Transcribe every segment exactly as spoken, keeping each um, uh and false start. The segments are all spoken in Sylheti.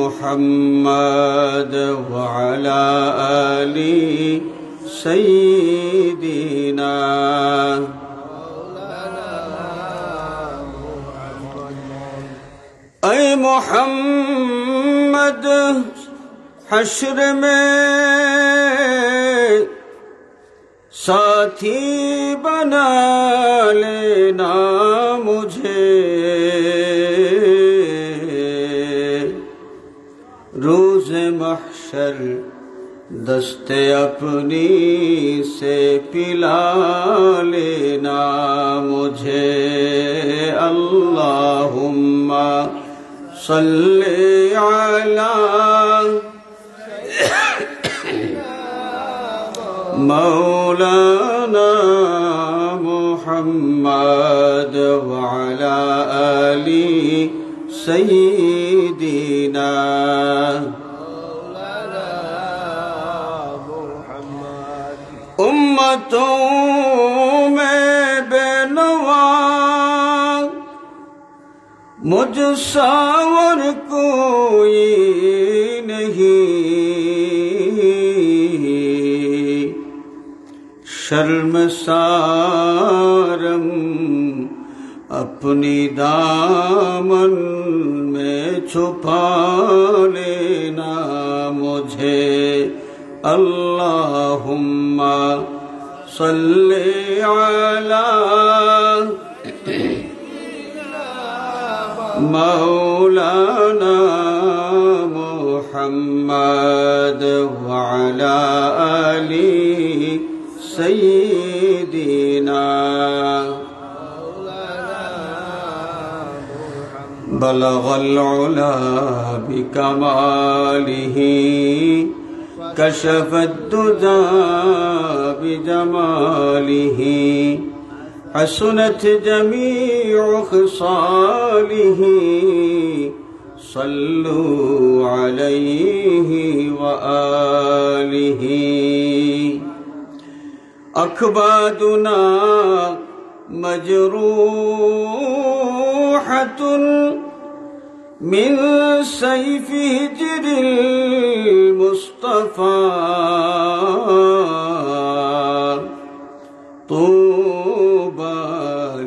محمد وعلى آل سيدنا. اے محمد، حشر میں ساتھی بنا لینا مجھے، روز محشر دست اپنی سے پلا لینا مجھے۔ اللهم صل على مولانا محمد وعلى آل سيدنا۔ امتوں میں بے نوا مجھ سا اور کوئی نہیں، شرمسارم اپنی دامن میں چھپا لینا مجھے۔ اللهم صل على مولانا محمد وعلى آل سيدنا۔ بلغ العلا بكماله، كشف الدجى بجماله، حسنت جميع خصاله، صلوا عليه وآله۔ أكبادنا مجروحة من سيف هجر المصطفى، طوبى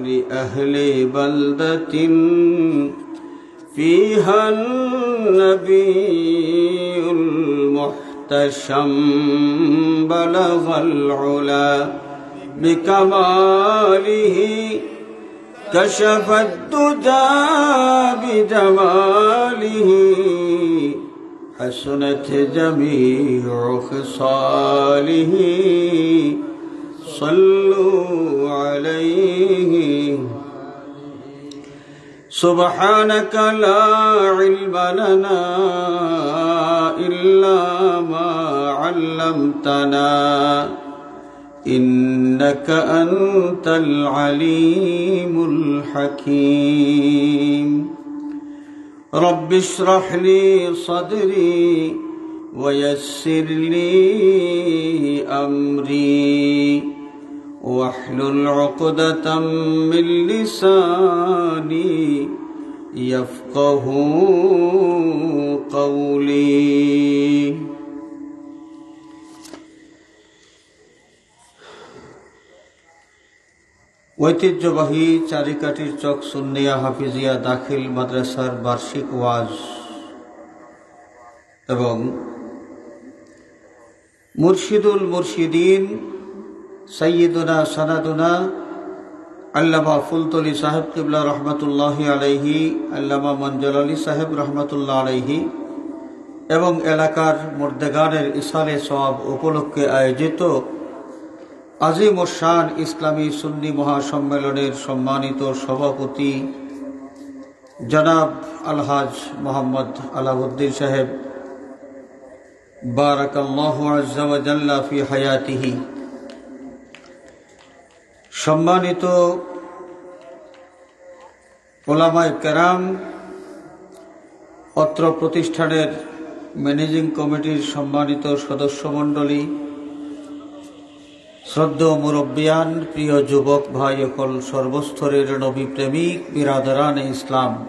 لأهل بلدة فيها النبي المحتشم، بلغ العلا بكماله، كشف الدجى بجماله، حسنت جميع خصاله، صلوا عليه۔ سبحانك لا علم لنا إلا ما علمتنا، إنك أنت العليم الحكيم۔ رب اشرح لي صدري ويسر لي أمري واحلل عقدة من لساني يفقهوا قولي। ঐতিহ্যবাহী চারিকাঠির চক সুন্নিয়া হাফিজিয়া দাখিল মাদ্রাসার বার্ষিক ওয়াজ এবং মুর্শিদুল মুর্শিদিন সাইয়্যিদুনা সানাদুনা আল্লামা ফুলতলি সাহেব কিবলা রহমতুল্লাহি আলাইহি, আল্লামা মঞ্জুর আলী সাহেব রহমতুল্লাহ আলাইহি এবং এলাকার মুর্দেগানের ইসালে সওয়াব উপলক্ষে আয়োজিত আজিম ও শান ইসলামী সুন্নি মহাসম্মেলনের সম্মানিত সভাপতি জনাব আলহাজ মোহাম্মদ আলাউদ্দিন সাহেব, বারাকাল্লাহু আজ্জা ওয়া জাল্লা ফি হায়াতিহি, সম্মানিত ওলামায়ে কেরাম, অত্র প্রতিষ্ঠানের ম্যানেজিং কমিটির সম্মানিত সদস্যমণ্ডলী, শ্রদ্ধেয় মুরব্বিয়ান, প্রিয় যুবক ভাই অকল, সর্বস্তরের নবী প্রেমিক বিরাদরানে ইসলাম,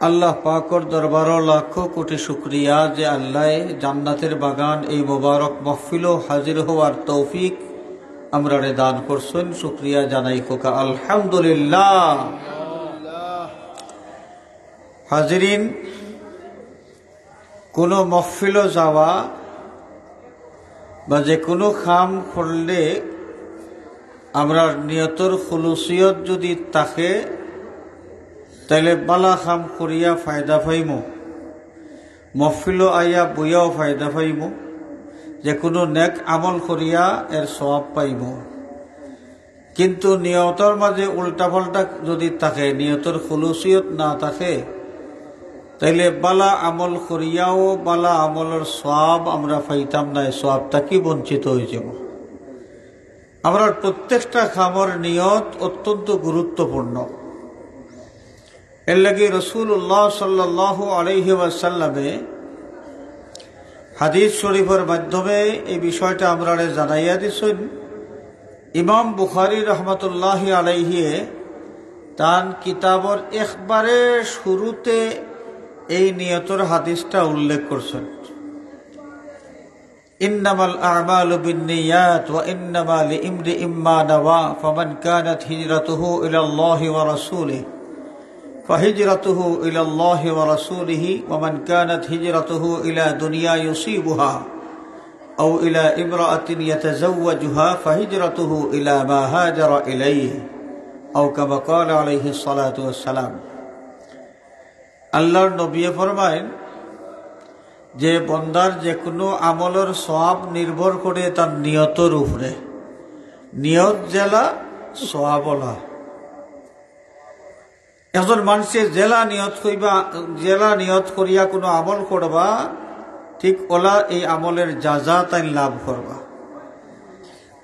আল্লাহ পাকর দরবারো লাখো কোটি শুকরিয়া যে আল্লায় জান্নাতের বাগান এই মোবারক মাহফিলো হাজির হওয়ার তৌফিক আমরারে দান করছইন। শুকরিয়া জানাই খোকা আলহামদুলিল্লাহ। হাজিরিন, কোনো মাহফিলো যাওয়া বা যে কোনো কাম করলে আমরার নিয়তর খুলুসিয়ত যদি থাকে, তাইলে বালা কাম করিয়া ফায়দা পাইমু, মাহফিলো আইয়া বইয়াও ফায়দা পাইমু, যে কোনো নেক আমল করিয়া এর সওয়াব পাইমু। কিন্তু নিয়তর মাঝে উল্টাপাল্টা যদি থাকে, নিয়তর খুলুসিয়ত না থাকে, তাইলে বালা আমল করিয়াও বালা আমলর সওয়াব আমরা পাইতাম না, সওয়াব থাকি বঞ্চিত হয়ে যাব। আমরার প্রত্যেকটা কামর নিয়ত অত্যন্ত গুরুত্বপূর্ণ। এর লাগি রাসূলুল্লাহ সাল্লাল্লাহু আলাইহি ওয়াসাল্লামে হাদিস শরীফের মাধ্যমে এই বিষয়টা আমরারে জানাইয়া দিছইন। ইমাম বুখারী রহমতুল্লাহি আলাইহি তান কিতাবর একবারে শুরুতে এই নিয়তর হাদিসটা উল্লেখ করছইন। إنما الأعمال بالنيات وإنما لامرئ ما نوى فمن كانت هجرته إلى الله ورسوله فهجرته إلى الله ورسوله ومن كانت هجرته إلى دنيا يصيبها أو إلى امرأة يتزوجها فهجرته إلى ما هاجر إليه أو كما قال عليه الصلاة والسلام. আল্লাহর নবী ফরমাইন যে বন্দার যে কোনো আমলর সওয়াব নির্ভর করে তার নিয়তর উপরে। নিয়ত যেলা, সওয়াব ওলা। একজন মানুষে যেলা নিয়ত কইবা, যেলা নিয়ত করিয়া কোনো আমল করবা, ঠিক ওলা এই আমলের জাযা তাইন লাভ করবা।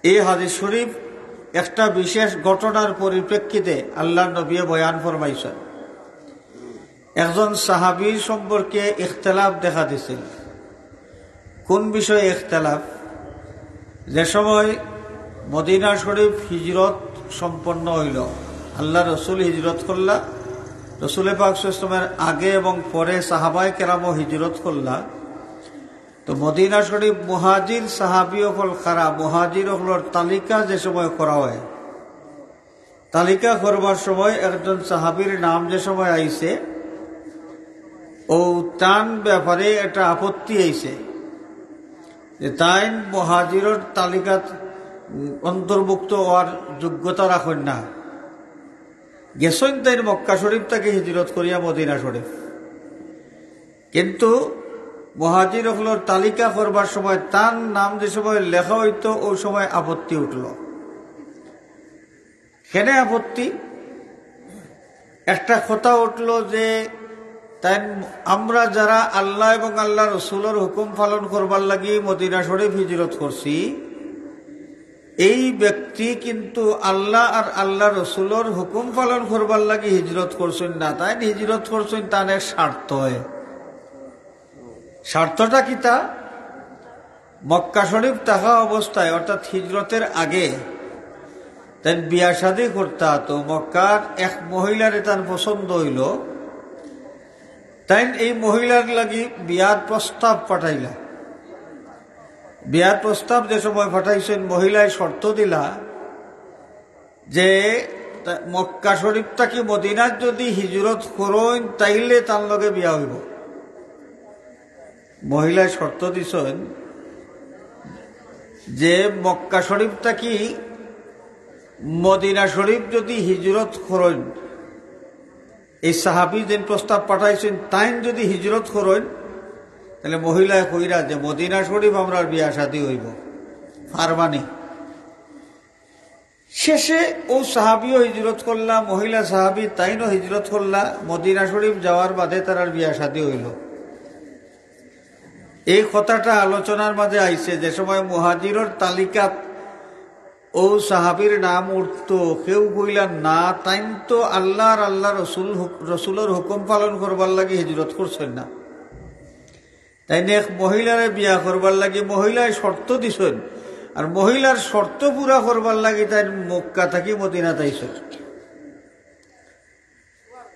এই হাদিস শরীফ একটা বিশেষ ঘটনার পরিপ্রেক্ষিতে আল্লাহর নবী বয়ান ফরমাইছইন। একজন সাহাবীর সম্পর্কে ইখতিলাফ দেখা দিছিল। কোন বিষয়ে ইখতিলাফ? যে সময় মদিনা শরীফ হিজরত সম্পন্ন হইল, আল্লাহ রসুল হিজরত করলা, রসুল পাক সাল্লাল্লাহু আলাইহি ওয়াসাল্লামের আগে এবং পরে সাহাবায়ে কেরামও হিজরত করলা, তো মদিনা শরীফ মুহাজির সাহাবী অকল কারা, মুহাজির অকলর তালিকা যে সময় করা হয়, তালিকা করবার সময় একজন সাহাবীর নাম যে সময় আইছে, ও তান ব্যাপারে একটা আপত্তি আইছে যে তাইন মুহাজিরর তালিকাত অন্তর্ভুক্ত হওয়ার যোগ্যতা রাখইন না। গেছইন তাইন মক্কা শরীফ থাকি হিজরত করিয়া মদিনা শরীফ, কিন্তু মুহাজির অকলর তালিকা করবার সময় তান নাম যে সময় লেখা হইতো, ওই সময় আপত্তি উঠল। কেনে আপত্তি? একটা কথা উঠল যে তাইন, আমরা যারা আল্লাহ এবং আল্লাহ রসুলর হুকুম পালন করবার লাগি মদিনা শরীফ হিজরত করছি, এই ব্যক্তি কিন্তু আল্লাহ আর আল্লাহ রসুলর হুকুম পালন করবার লাগি হিজরত করছইন না, তাইন হিজরত করছইন তান এক স্বার্থ। স্বার্থটা কিতা? মক্কা শরীফ থাকা অবস্থায়, অর্থাৎ হিজরতের আগে, তাইন বিয়া শাদী করতা, তো মক্কার এক মহিলারে তান পছন্দ হইল, তাইন এই মহিলার লাগি বিয়ার প্রস্তাব পাঠাইলা। বিয়ার প্রস্তাব যে সময় পাঠাইছইন, মহিলায় শর্ত দিলা যে তা-, মক্কা শরীফ থাকি মদিনাত যদি হিজরত করইন, তাইলে তার লগে বিয়া হইব। মহিলায় শর্ত দিছইন যে মক্কা শরীফ থাকি মদিনা শরীফ যদি হিজরত করইন, এই সাহাবী যেন প্রস্তাব পাঠাইছইন, তাইন যদি হিজরত করইন, তাহলে মহিলায় কইরা যে মদিনা শরীফ আমরার বিয়া শাদী হইব, পারবানি। শেষে ও সাহাবীও হিজরত করলা, মহিলা সাহাবী তাইনও হিজরত করলা, মদিনা শরীফ যাওয়ার বাদে তারার বিয়া শাদী হইল। এই কথাটা আলোচনার মাঝে আইছে, যে সময় মুহাজিরর তালিকাত ও সাহাবীর নাম উঠতো, কেউ কইলা না, তাইন তো আল্লাহ আর আল্লাহ রসুল হুক-, রসুলর হুকুম পালন করবার লাগি হিজরত করছইন না। তাইন এক মহিলারে বিয়া করবার লাগি মহিলায় শর্ত দিছইন, আর মহিলার শর্ত পুরা করবার লাগি তাইন মক্কা থাকি মদিনাত আইছইন।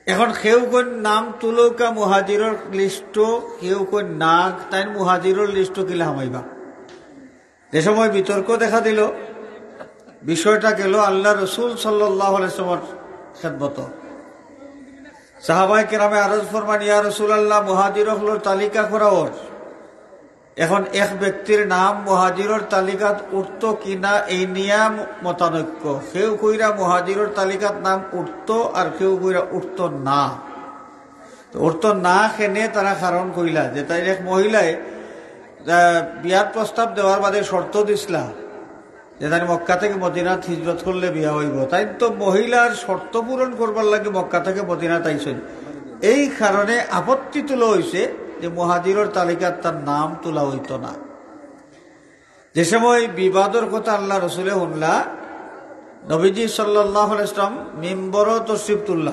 এখন কেউ কইন নাম তুলউক্কা মুহাজিরর লিস্টো, কেউ কইন না, তাইন মুহাজিরর লিস্টো কিলা হামাইবা? যে সময় বিতর্ক দেখা দিল, বিষয়টা গেল আল্লাহ রসুল সাল্লাল্লাহু আলাইহি ওয়াসাল্লামর খেদমত। সাহাবায়ে কেরামে আরজ ফরমান, "ইয়া রাসূলুল্লাহ, মুহাজির অকলর তালিকা করা অর।" এখন এক ব্যক্তির নাম মুহাজিরর তালিকাত উঠতো কিনা, এই নিয়া মতানৈক্য। কেউ কইরা মুহাজিরর তালিকাত নাম উঠতো, আর কেউ কইরা উঠতো না। তো উঠতো না কেনে, তারা কারণ কইলা যে তাইন এক মহিলায়, আহ, বিয়ার প্রস্তাব দেওয়ার বাদে শর্ত দিছলা যে তাইন মক্কা থাকি মদিনাত হিজরত করলে বিয়া অইবো। তাইন তো মহিলার শর্ত পূরণ করবার লাগি মক্কা থাকি মদিনাত আইছইন। এই কারণে আপত্তি তুলা অইছে যে মুহাজিরর তালিকাত তার নাম তুলা অইতো না। যে সময় বিবাদর কথা আল্লাহ রসুলে হুনলা, নবীজি সাল্লাল্লাহু আলাইহি ওয়াসাল্লাম মিম্বরো তশরিফ তুললা।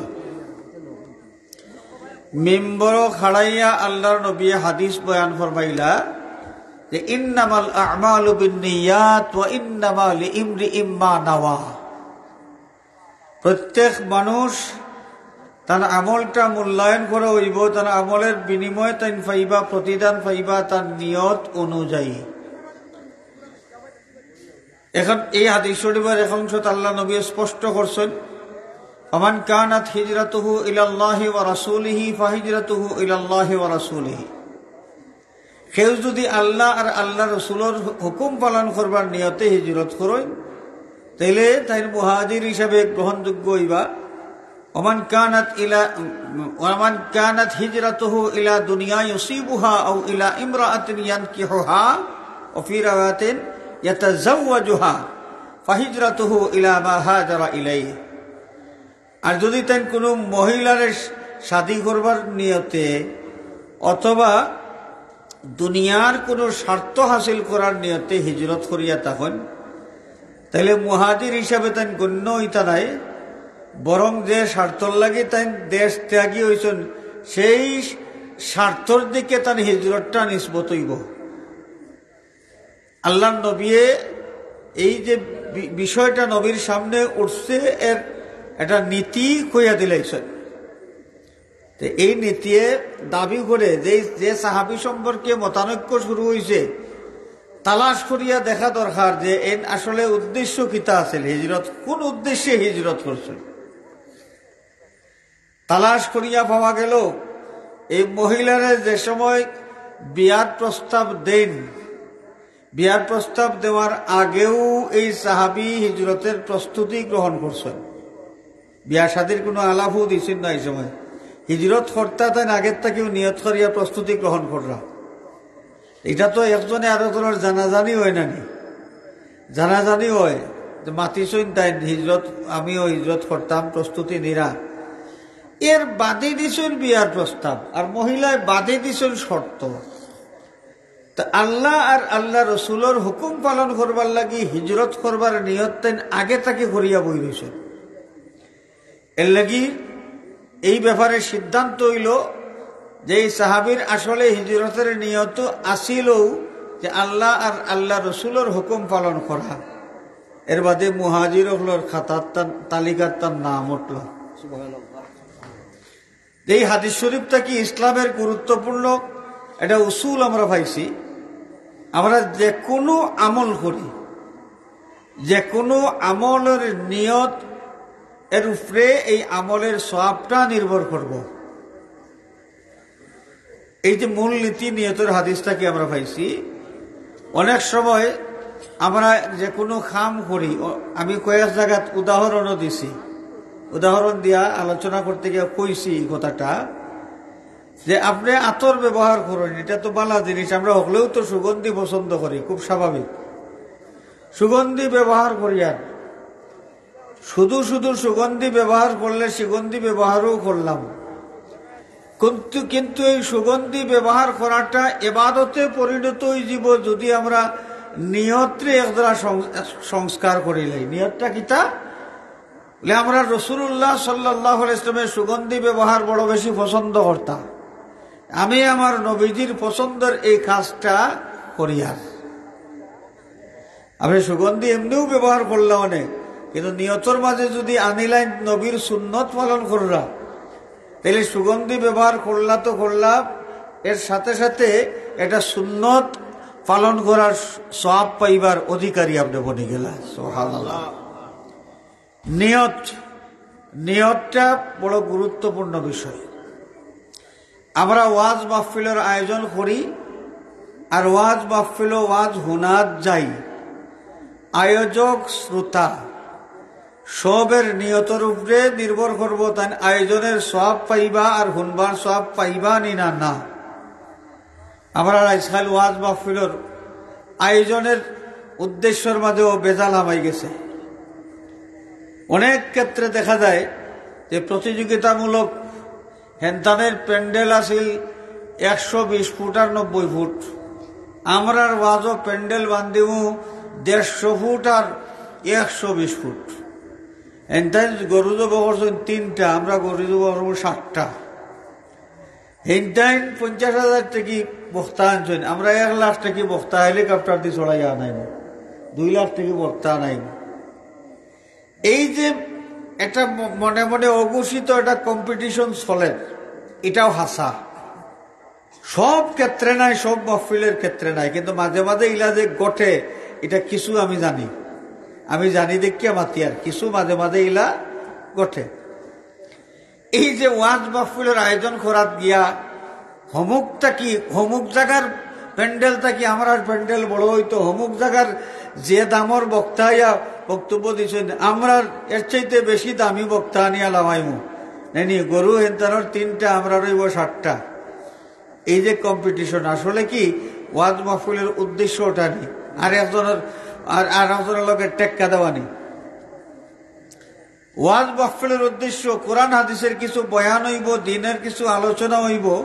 মিম্বরো খাড়াইয়া আল্লাহর নবী হাদিস বয়ান ফরমাইলা যে, "ইন্নামাল আ'মালু বিন্নিয়াত ওয়া ইন্নামা লিইমরিইম মা নাওয়া।" প্রত্যেক মানুষ তার আমলটা মূল্যায়ন করা অইবো, তার আমলের বিনিময়ে তাইন পাইবা, প্রতিদান পাইবা তার নিয়ত অনুযায়ী। এখন এই হাদিস শরীফর এক অংশত আল্লাহ নবী স্পষ্ট করছইন, "ফামান কানাত হিজরাতুহু ইলাল্লাহি ওয়া রাসূলিহি ফাহিজরাতুহু ইলাল্লাহি ওয়া রাসূলিহি।" কেউ যুদি আল্লাহ আর আল্লাহ রসুলর হুকুম পালন করবার নিয়তে হিজরত করইন, তাইলে তাইন মুহাজির হিসাবে গ্রহণযোগ্য অইবা। ওমান কানাত ইলা, ওমান কানাত হিজরাতুহু ইলা দুনিয়া ইউসিবুহা আও ইলা ইমরাআতিন ইয়ানকিহুহা, ওয়া ফি রাওয়ায়াতিন ইয়াতাজাওয়াজুহা, ফাহিজরাতুহু ইলা মা হাজারা ইলাইহি। আর যুদি তাইন কুনু মহিলারে শাদী করবার নিয়তে অথবা দুনিয়ার কুনু স্বার্থ হাসিল করার নিয়তে হিজরত করিয়া থাকইন, তাইলে মুহাজির হিসাবে তাইন গণ্য অইতা নায়, বরং যে স্বার্থর লাগি তাইন দেশ ত্যাগী অইছইন, সেই স্বার্থর দিকে তান হিজরতটা নিসবত অইবো। আল্লাহর নবীয়ে এই যে বি-, বিষয়টা নবীর সামনে উঠছে, এর একটা নীতি কইয়া দিলাইছইন। তে এই নীতিয়ে দাবি করে যে, যে সাহাবী সম্পর্কে মতানৈক্য শুরু অইছে, তালাশ করিয়া দেখা দরকার যে এন আসলে উদ্দেশ্য কিতা আছিল, হিজরত কুন উদ্দেশ্যে হিজরত করছইন। তালাশ করিয়া পাওয়া গেল, এই মহিলারে যে সময় বিয়ার প্রস্তাব দেইন, বিয়ার প্রস্তাব দেওয়ার আগেউ এই সাহাবী হিজরতের প্রস্তুতি গ্রহণ করছইন। বিয়া শাদীর কুনু আলাপও দিছইন না এই সময়। হিজরত করতা তাইন আগের থাকিউ নিয়ত করিয়া প্রস্তুতি গ্রহণ কররা। ইটা তো একজনে আরোজনর জানাজানি অয় না নি? জানাজানি অয় যে মাতিছইন তাইন হিজরত, আমিও হিজরত করতাম, প্রস্তুতি নিরা। এর বাদে দিছইন বিয়ার প্রস্তাব, আর মহিলায় বাদে দিছইন শর্ত। তে আল্লাহ আর আল্লাহ রসুলর হুকুম পালন করবার লাগি হিজরত করবার নিয়ত তাইন আগে থাকি করিয়া বই রইছইন। এর লাগি এই ব্যাপারে সিদ্ধান্ত অইলো যে এই সাহাবীর আসলে হিজরতের নিয়ত আছিল যে আল্লাহ আর আল্লাহ রসুলর হুকুম পালন করা। এর বাদে মুহাজির অকলর খাতাত তান, তালিকাত তান নাম উঠলো। সুবহানাল্লাহ। এই হাদিস শরীফ থাকি ইসলামের গুরুত্বপূর্ণ একটা উসুল আমরা পাইছি। আমরা যে কোনো আমল করি, যে কোনো আমলের নিয়ত, এর উপরে এই আমলের সওয়াবটা নির্ভর করব। এই যে মূল নীতি নিয়তের হাদিস থাকি আমরা পাইছি, অনেক সময় আমরা যে কোনো কাম করি, ও, আমি কয়েক জাগাত উদাহরণও দিছি, উদাহরণ দিয়া আলোচনা করতে গিয়া কইছি এই কথাটা যে আপনে আতর ব্যবহার করইন, ইটা তো ভালা জিনিস, আমরা হকলেউ তো সুগন্ধি পছন্দ করি, খুব স্বাভাবিক। সুগন্ধি ব্যবহার করিয়ার শুধু শুধু সুগন্ধি ব্যবহার করলে সুগন্ধি ব্যবহারও করলাম, কিন্তু, কিন্তু এই সুগন্ধি ব্যবহার করাটা এবাদতে পরিণত অইযিবো যুদি আমরা নিয়তরে একদারা সং-, সংস্কার করিলাই। নিয়তটা কিতা? বলে, আমরা রাসূলুল্লাহ সাল্লাল্লাহু আলাইহি ওয়াসাল্লামের সুগন্ধি ব্যবহার বড় বেশি পছন্দ করতাম, আমি আমার নবীজির পছন্দর এই কাজটা করিয়ার। আপনে সুগন্ধি এমনেউ ব্যবহার করলা অনেক, কিন্তু নিয়তর মাঝে যুদি আনিলাইন নবীর সুন্নত পালন কররা, তাইলে সুগন্ধি ব্যবহার করলা তো করলা, এর সাথে সাথে এটা সুন্নত পালন করার সওয়াব পাইবার অধিকারী আপনি বনি গেলা। সুবহানাল্লাহ। নিয়ত, নিয়তটা বড় গুরুত্বপূর্ণ বিষয়। আমরা ওয়াজ মাহফিলর আয়োজন করি, আর ওয়াজ মাহফিলো ওয়াজ হুনাত যাই, আয়োজক শ্রোতা সবের নিয়তর উপরে নির্ভর করবো, তান আয়োজনের সওয়াব পাইবা আর হুনবার সওয়াব পাইবা নি না, না। আমরা আজকাল ওয়াজ মাহফিলর আয়োজনের উদ্দেশ্যর মাঝেও বেজাল হামাই গেছে। অনেক ক্ষেত্রে দেখা যায় যে প্রতিযোগিতামূলক হেনতানের প্যান্ডেল আছিল একশো বিশ ফুট আর নব্বই ফুট, আমরার ওয়াজও প্যান্ডেল বান্ধিমু দেড়শো ফুট আর একশো বিশ ফুট। হেনতাইন গরু জবো করছইন তিনটা, আমরা গরু জবো করমু সাতটা। হেনতাইন পঞ্চাশ হাজার টেকি বক্তা আনছইন, আমরা এক লাখ টেকি বক্তা হেলিকপ্টার দি চড়াইয়া আনাইমু, দুই লাখ টেকি বক্তা আনাইমু। এই যে একটা ম-, মনে মনে অঘোষিত একটা কম্পিটিশন চলের, এটাও হাছা। সব ক্ষেত্রে নাই, সব মাহফিলের ক্ষেত্রে নাই, কিন্তু মাঝে মাঝে ইলা যে ঘটে, এটা কিছু আমি জানি, আমি জানি দেখিয়া মাতিয়ার, কিছু মাঝে মাঝে ইলা ঘটে। এই যে ওয়াজ মাহফিলর আয়োজন করাত গিয়া হমুক থাকি, হমুক জাগার প্যান্ডেল থাকি আমরার প্যান্ডেল বড় অইতো, হমুক জাগার যে দামর বক্তা আইয়া বক্তব্য দিছইন, আমরার এর চাইতে বেশি দামি বক্তা আনিয়া লামাইমু। নাইনি, গরু হেনতানোর তিনটা, আমরার অইবো সাতটা। এই যে কম্পিটিশন, আসলে কি ওয়াজ মাহফিলের উদ্দেশ্য ওটা নি? আর একজনের, আর, আর একজনের লগে টেক্কা দেওয়া নি? ওয়াজ মাহফিলের উদ্দেশ্য কোরআন হাদিসের কিছু বয়ান অইবো, দিনের কিছু আলোচনা অইবো,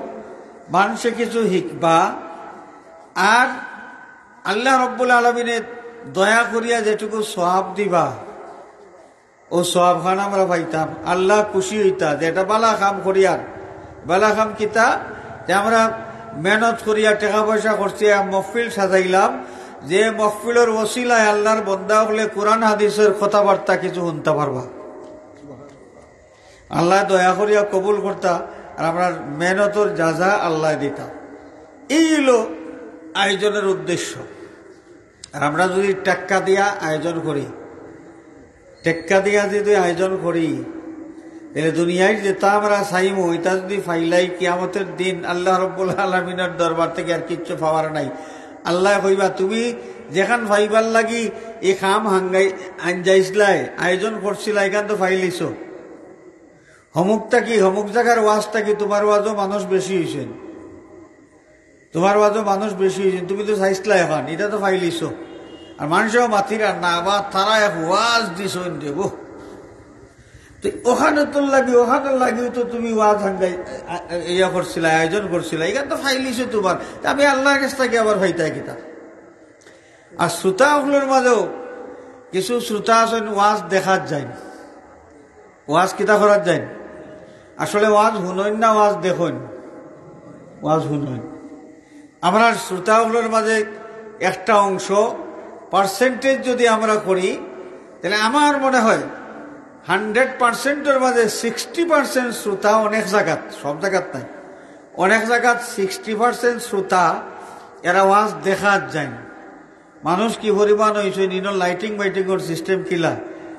মানষে কিছু হিকবা, আর আল্লাহ রব্বুল আলামিনে দয়া করিয়া যেটুকু সওয়াব দিবা, ও সওয়াব খান আমরা পাইতাম। আল্লাহ খুশি অইতা যে এটা বালা কাম করিয়ার। বালা কাম কিতা? যে আমরা মেহনত করিয়া টেকা পয়সা খরচিয়া মহফিল সাজাইলাম, যে মহফিলর ওসিলায় আল্লাহর বন্দা অকলে কোরআন হাদিসের কথাবার্তা কিছু হুনতা পারবা। আল্লাহ দয়া করিয়া কবুল করতা, আর আমরার মেহনতর যা যা আল্লাহ দিতা। এই অইলো আয়োজনের উদ্দেশ্য। আর আমরা যদি টেক্কা দিয়া আয়োজন করি, টেক্কা দিয়া যদি আয়োজন করি, তাইলে দুনিয়ার যেটা আমরা চাইমু, ইটা যদি পাইলাই, কিয়ামতের দিন আল্লাহ রব্বুল আলামিনের দরবার থাকি আর কিচ্ছু পাওয়ার নাই। আল্লায় কইবা, "তুমি যেখান পাইবার লাগি ই কাম হাঙ্গাই আঞ্জাইছলায়, আয়োজন করছিলা, ইখান তো পাইলিছো।" হমুক থাকি, হমুক জাগার ওয়াজ থাকি তুমার ওয়াজও মানুষ বেশি অইছইন, তুমার ওয়াজও মানুষ বেশি অইছইন, তুমি তো চাইছলায়, ইখান ইটা তো পাইলিছো। আর মানষেও মাতিরা না, আবার তারা এক ওয়াজ দিছইন দেবো। তো ওখানে তোর লাগি, ওখানে লাগিও তো তুমি ওয়াজ হাঙ্গাই, আ, আ, ইয়া করছিলা, আয়োজন করছিলা, ইখান তো পাইলিছো তুমার। তে আমি আল্লাহর গেছ থাকি আবার পাইতায় কিতা? আর শ্রোতা অকলর মাঝেও কিছু শ্রোতা আছইন, ওয়াজ দেখাত যাইন, ওয়াজ কিতা করাত যাইন, আসলে ওয়াজ হুনইন না, ওয়াজ দেখইন, ওয়াজ হুনইন। আমরার শ্রোতা অকলর মাঝে একটা অংশ পার্সেন্টেজ যদি আমরা করি, তাইলে আমার মনে হয় হান্ড্রেড পার্সেন্টর মাঝে সিক্সটি পার্সেন্ট শ্রোতা অনেক জাগাত, সব জাগাত নাই, অনেক জাগাত সিক্সটি পার্সেন্ট শ্রোতা এরা ওয়াজ দেখাত যাইন। মানুষ কি পরিমাণ অইছইন, ইনো লাইটিং মাইটিংর সিস্টেম কিলা,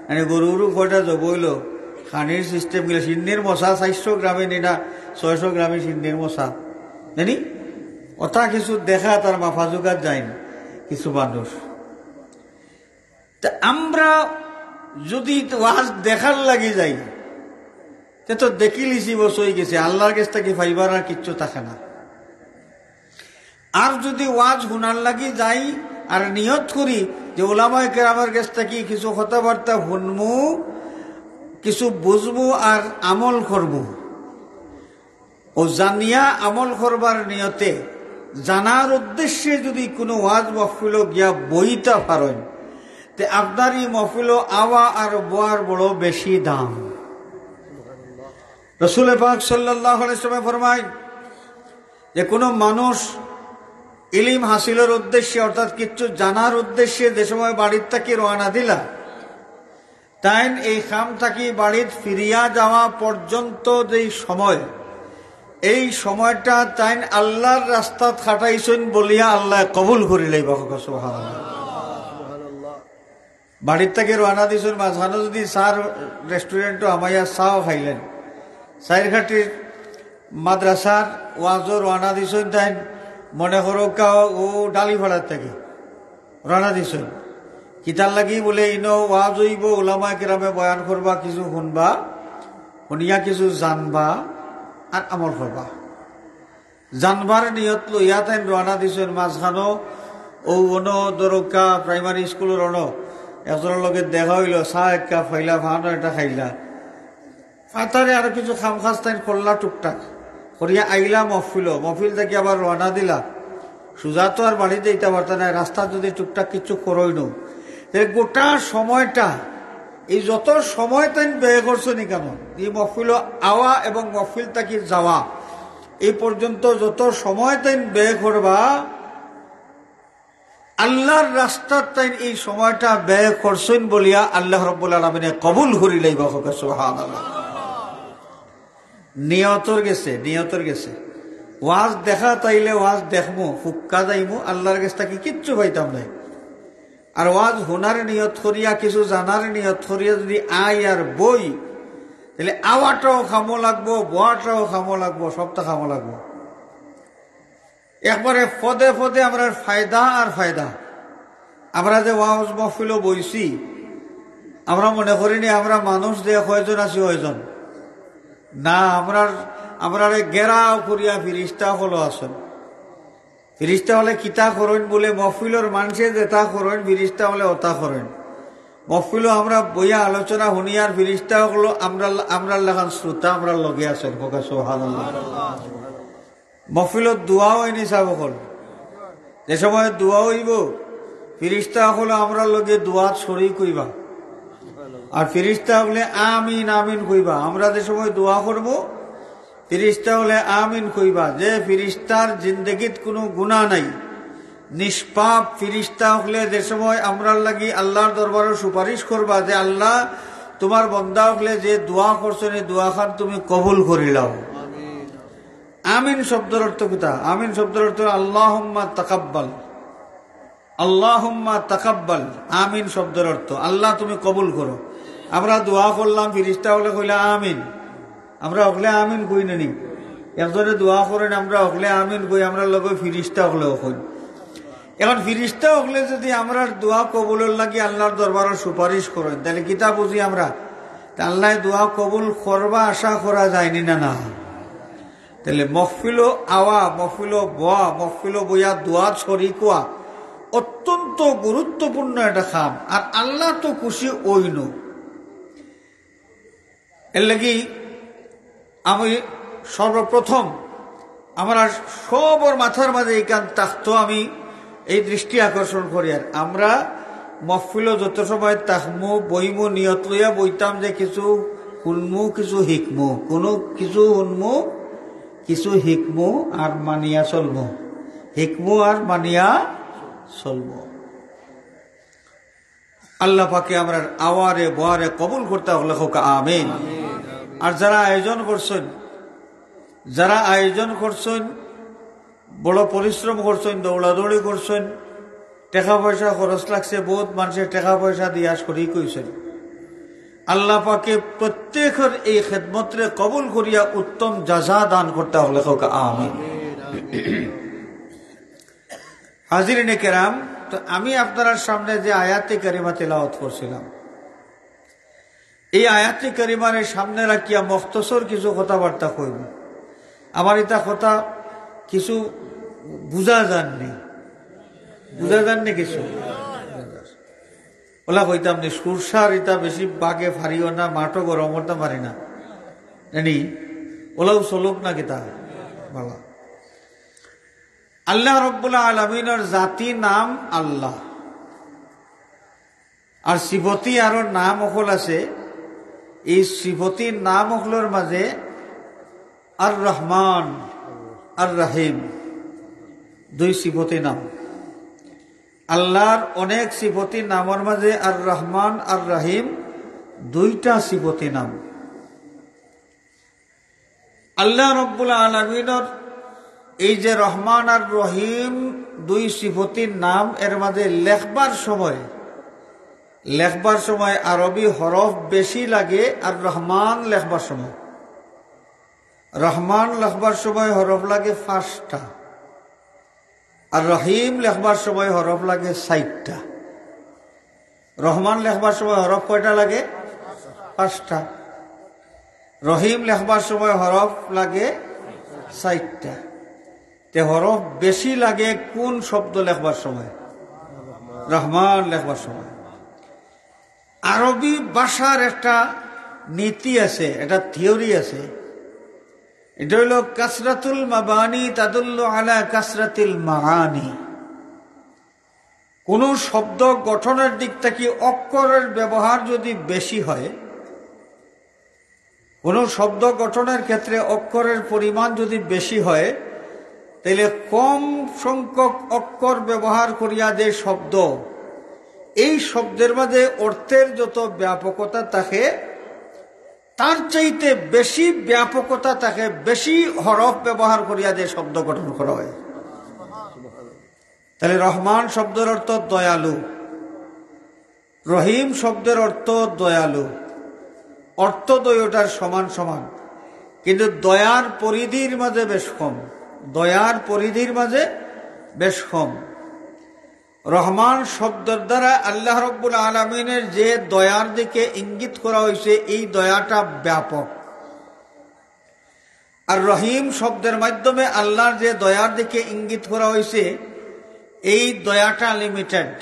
মানে গরু গরু কয়টা জব অইলো, খানির সিস্টেম কিলা, সিন্নির মশা চাইরশো গ্রামে নিনা, ছয়শো গ্রামে সিন্নির মশা, জানি ওটা কিছু দেখাত আর মাফাজুকাত যাইন কিছু মানুষ। তে আমরা যদি ওয়াজ দেখার লাগি যাই, তে তো দেখিলিছি, বস অইগেছে, আল্লাহর গেছ থাকি পাইবার আর কিচ্ছু থাকে না। আর যদি ওয়াজ হুনার লাগি যাই আর নিয়ত করি যে উলামায়ে কেরামর গেছ থাকি কিছু কথাবার্তা হুনমু, কিছু বুঝমু আর আমল করমু, ও জানিয়া আমল করবার নিয়তে জানার উদ্দেশ্যে যদি কোনো ওয়াজ মহফিলো গিয়া বইতা পারইন, তে আপনার ই মহফিলো আওয়া আর বওয়ার বড় বেশি দাম। রসুল পাক সাল্লাল্লাহু আলাইহি ওয়াসাল্লাম ফরমায় যে কোনো মানুষ ইলিম হাসিলর উদ্দেশ্যে, অর্থাৎ কিচ্ছু জানার উদ্দেশ্যে যে সময় বাড়ির থাকি রওয়ানা দিলা, তাইন এই কাম থাকি বাড়িত ফিরিয়া যাওয়া পর্যন্ত যেই সময়, এই সময়টা তাইন আল্লাহর রাস্তাত খাটাইছইন বলিয়া আল্লায় কবুল করিলাইবা। কউক্কা সুবহানাল্লাহ। বাড়িত থাকি রওয়ানা দিছইন, মাঝখানো যুদি চার রেস্টুরেন্টো হামাইয়া চাও খাইলেন, চাইরঘাটির মাদ্রাসার ওয়াজো রওয়ানা দিছইন তাইন, মনে করউক্কা ও ডালিপাড়ার থাকি রওয়ানা দিছইন। কিতার লাগি বুলে, ইনো ওয়াজ অইবো, উলামায়ে কেরামে বয়ান করবা, কিছু হুনবা, হুনিয়া কিছু জানবা আর আমল করবা। জানবার নিয়ত লইয়া তাইন রওয়ানা দিছইন। মাঝখানো অউ অনো ধরউক্কা প্রাইমারি স্কুলর অনো একজনর লগে দেখা অইলো, চা এক কাপ পাইলা, পানও একটা খাইলা। ফাতারে আরো কিছু কাম-কাজ তাইন করলা টুকটাক। করিয়া আইলা মহফিলো, মহফিল থাকি আবার রওয়ানা দিলা। সুজা তো আর বাড়িত যাইতা পারতা নায়, রাস্তাত যুদি টুকটাক কিছু করইনও, তে গোটা সময়টা, এই যত সময় তাইন ব্যয় করছইন নি কেন, এই মহফিলো আওয়া এবং মহফিল থাকি যাওয়া, এই পর্যন্ত যত সময় তাইন ব্যয় করবা, আল্লাহর রাস্তাত তাইন এই সময়টা ব্যয় করছইন বলিয়া আল্লাহ রাব্বুল আলামিনে কবুল করিলাইবা। কউক্কা সুবহানাল্লাহ। নিয়তর গেছে, নিয়তর গেছে। ওয়াজ দেখাত আইলে ওয়াজ দেখমু, ফুক্কা যাইমু, আল্লাহর গেছ থাকি কিচ্ছু পাইতাম নায়। আর ওয়াজ হুনার নিয়ত করিয়া, কিছু জানার নিয়ত করিয়া যুদি আই আর বই, তাইলে আওয়াটাও কামো লাগবো, বওয়াটাও কামো লাগবো, সবটা কামো লাগবো। একবারে পদে পদে আমরার ফায়দা আর ফায়দা। আমরা যে ওয়াজ মহফিলো বইছি, আমরা মনে করি নি আমরা মানুষ যে কয়জন আছি অয়জন। না, আমরার, আমরারে ঘেরাও করিয়া ফিরিস্তা অকলও আছইন। ফিরিস্তা অকলে কিতা করইন বুলে, মহফিলর মানষে যেতা করইন, ফিরিস্তা অকলে অতা করইন। মহফিলো আমরা বইয়া আলোচনা হুনিয়ার, ফিরিস্তা অকলও আমরার, আমরার লাখান শ্রোতা, আমরার লগে আছইন। কউক্কা সুবহানাল্লাহ। মহফিলত দোয়াও অয় নি সাব অকল। যে সময় দোয়া অইবো, ফিরিস্তা অকলও আমরার লগে দোয়াত শরিক অইবা। আর ফিরিস্তা অকলে আমিন, আমিন কইবা। আমরা যে সময় দোয়া করমু, ফিরিস্তা অকলে আমিন কইবা। যে ফিরিস্তার জিন্দেগিত কুনু গুনা নাই, নিষ্পাপ ফিরিস্তা অকলে যে সময় আমরার লাগি আল্লাহর দরবারো সুপারিশ করবা যে, "আল্লাহ, তুমার বন্দা অকলে যে দোয়া করছইন, এই দোয়াখান তুমি কবুল করিলাও।" আমিন শব্দর অর্থ কিতা? আমিন শব্দর অর্থ আল্লাহুম্মা তাকাব্বাল। আল্লাহুম্মা তাকাব্বাল, আমিন শব্দর অর্থ, "আল্লাহ, তুমি কবুল করো।" আমরা দোয়া করলাম, ফিরিস্তা অকলে কইলা, "আমিন।" আমরা অকলে আমিন কই না নি? একজনে দোয়া করইন, আমরা অকলে আমিন কই, আমরার লগে ফিরিস্তা অকলেও কইন। এখন ফিরিস্তা অকলে যুদি আমরার দোয়া কবুলর লাগি আল্লাহর দরবারো সুপারিশ করইন, তাইলে কিতা বুঝি আমরা? তে আল্লায় দোয়া কবুল করবা, আশা করা যায়নি না, না? তাইলে মহফিলো আওয়া, মহফিলো বওয়া, মহফিলো বইয়া দোয়াত শরিক অওয়া অত্যন্ত গুরুত্বপূর্ণ একটা কাম। আর আল্লাহ তো খুশি অইনউ। এর লাগি আমি সর্বপ্রথম আমরার সবর মাথার মাঝে ইখান থাকতো, আমি এই দৃষ্টি আকর্ষণ করিয়ার, আমরা মহফিলো যত সময় থাকমু, বইমু, নিয়ত লইয়া বইতাম যে কিছু হুনমু, কিছু হিকমু, কুনু কিছু হুনমু, কিছু হিকমু আর মানিয়া চলমু, হিকমু আর মানিয়া চলমু। আল্লাহ পাকে আমরার আওয়ারে বওয়ারে কবুল করতা অকলে কউক্কা আমিন। আর যারা আয়োজন করছইন, যারা আয়োজন করছইন, বড় পরিশ্রম করছইন, দৌড়াদৌড়ি করছইন, টেকা পয়সা খরচ লাগছে, বউত মানষে টেকা পয়সা দিয়া শরিক অইছইন। আল্লাহ পাকে প্রত্যেকর এই খেদমতরে কবুল করিয়া উত্তম জাযা দান করতা অকলে কউক্কা আমিন। হাজিরিনে কেরাম, তো আমি আপনারার সামনে যে আয়াতে কারিমা তিলাওয়াত করছিলাম, এই আয়াতে কারিমারে সামনে রাখিয়া মখতসর কিছু কথাবার্তা কইমু। আমার ইতা কথা কিছু বুঝা যার নি, বুঝা যার নি কিছু। অলা কইতাম নি, সুরসার ইতা বেশি বাগে ফারিও না, মাঠও গরম করতাম পারি না। জানি, অলাউ চলউক না কিতা? বালা। আল্লাহ রব্বুল আলামিনর জাতি নাম আল্লাহ। আর সিফতি আরো নাম অকল আছে। এই সিফতি নাম অকলর মাঝে আর রহমান, আর রহিম, দুই সিফতি নাম। আল্লাহর অনেক সিফতি নামর মাঝে আর রহমান আর রহিম দুইটা সিফতি নাম। আল্লাহ রব্বুল আলামিনর এই যে রহমান আর রহিম দুই সিফতির নাম, এর মাঝে লেখবার সময়, লেখবার সময় আরবি হরফ বেশি লাগে আর রহমান লেখবার সময়, রহমান লেখবার সময় হরফ লাগে পাঁচটা, আর রহিম লেখবার সময় হরফ লাগে চাইরটা। রহমান লেখবার সময় হরফ কয়টা লাগে? পাঁচটা। রহিম লেখবার সময় হরফ লাগে চাইরটা। তে হরফ বেশি লাগে কোন শব্দ লেখবার সময়? রহমান লেখবার সময়। আরবি ভাষার একটা নীতি আছে, একটা থিওরি আছে, এটা হইল কাসরাতুল মাবানি তাদুল্লু আলা কাসরাতিল মাআনি। কোনো শব্দ গঠনের দিক থেকে অক্ষরের ব্যবহার যদি বেশি হয়, কোনো শব্দ গঠনের ক্ষেত্রে অক্ষরের পরিমাণ যদি বেশি হয়, তাহলে কম সংখ্যক অক্ষর ব্যবহার করিয়া যে শব্দ, এই শব্দের মাঝে অর্থের যত ব্যাপকতা থাকে, তার চাইতে বেশি ব্যাপকতা থাকে, বেশি হরফ ব্যবহার করিয়া যে শব্দ গঠন করা হয়। তাহলে রহমান শব্দের অর্থ দয়ালু, রহিম শব্দের অর্থ দয়ালু, অর্থ দুইটার সমান সমান, কিন্তু দয়ার পরিধির মাঝে বেশ কম, দয়ার পরিধির মাঝে বেশ কম। রহমান শব্দের দ্বারা আল্লাহ রব্বুল আলামিনের যে দয়ার দিকে ইঙ্গিত করা হয়েছে, এই দয়াটা ব্যাপক। আর রহিম শব্দের মাধ্যমে আল্লাহর যে দয়ার দিকে ইঙ্গিত করা হয়েছে, এই দয়াটা লিমিটেড,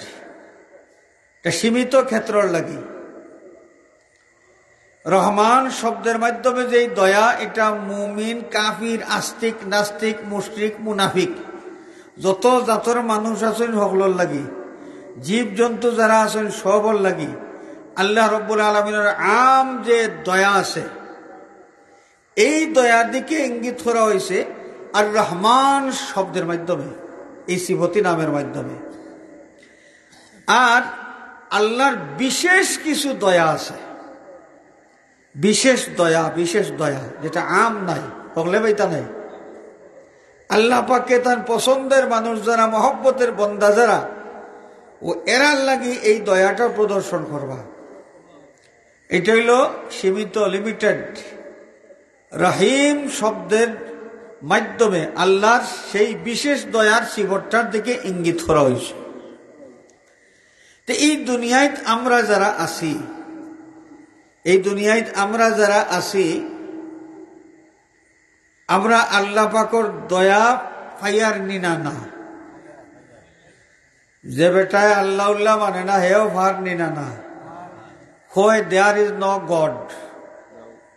এটা সীমিত ক্ষেত্রর লাগি। রহমান শব্দের মাধ্যমে যেই দয়া, এটা মুমিন, কাফির, আস্তিক, নাস্তিক, মুশরিক, মুনাফিক, যত জাতর মানুষ আছেন হকলর লাগি, জীবজন্তু যারা আছেন সবর লাগি আল্লাহ রব্বুল আলামিনের আম যে দয়া আছে, এই দয়ার দিকে ইঙ্গিত করা হয়েছে আর রহমান শব্দের মাধ্যমে, এই সিফতি নামের মাধ্যমে। আর আল্লাহর বিশেষ কিছু দয়া আছে, বিশেষ দয়া, বিশেষ দয়া যেটা আম নাই, হকলে পাইতা নাই। আল্লাহ পাকে তার পছন্দের মানুষ যারা, মহব্বতের বন্দা যারা, ও এরার লাগি এই দয়াটা প্রদর্শন করবা। এটা হইল সীমিত, লিমিটেড। রহিম শব্দের মাধ্যমে আল্লাহর সেই বিশেষ দয়ার সিফতটার দিকে ইঙ্গিত করা হয়েছে। তো এই দুনিয়াত আমরা যারা আছি, এই দুনিয়াত আমরা যারা আছি, আমরা আল্লাহ পাকর দয়া পাইয়ার নি না না। যে বেটায় আল্লাহ উল্লাহ মানে না, হেও পার নি না না। কয়, "There is no God।"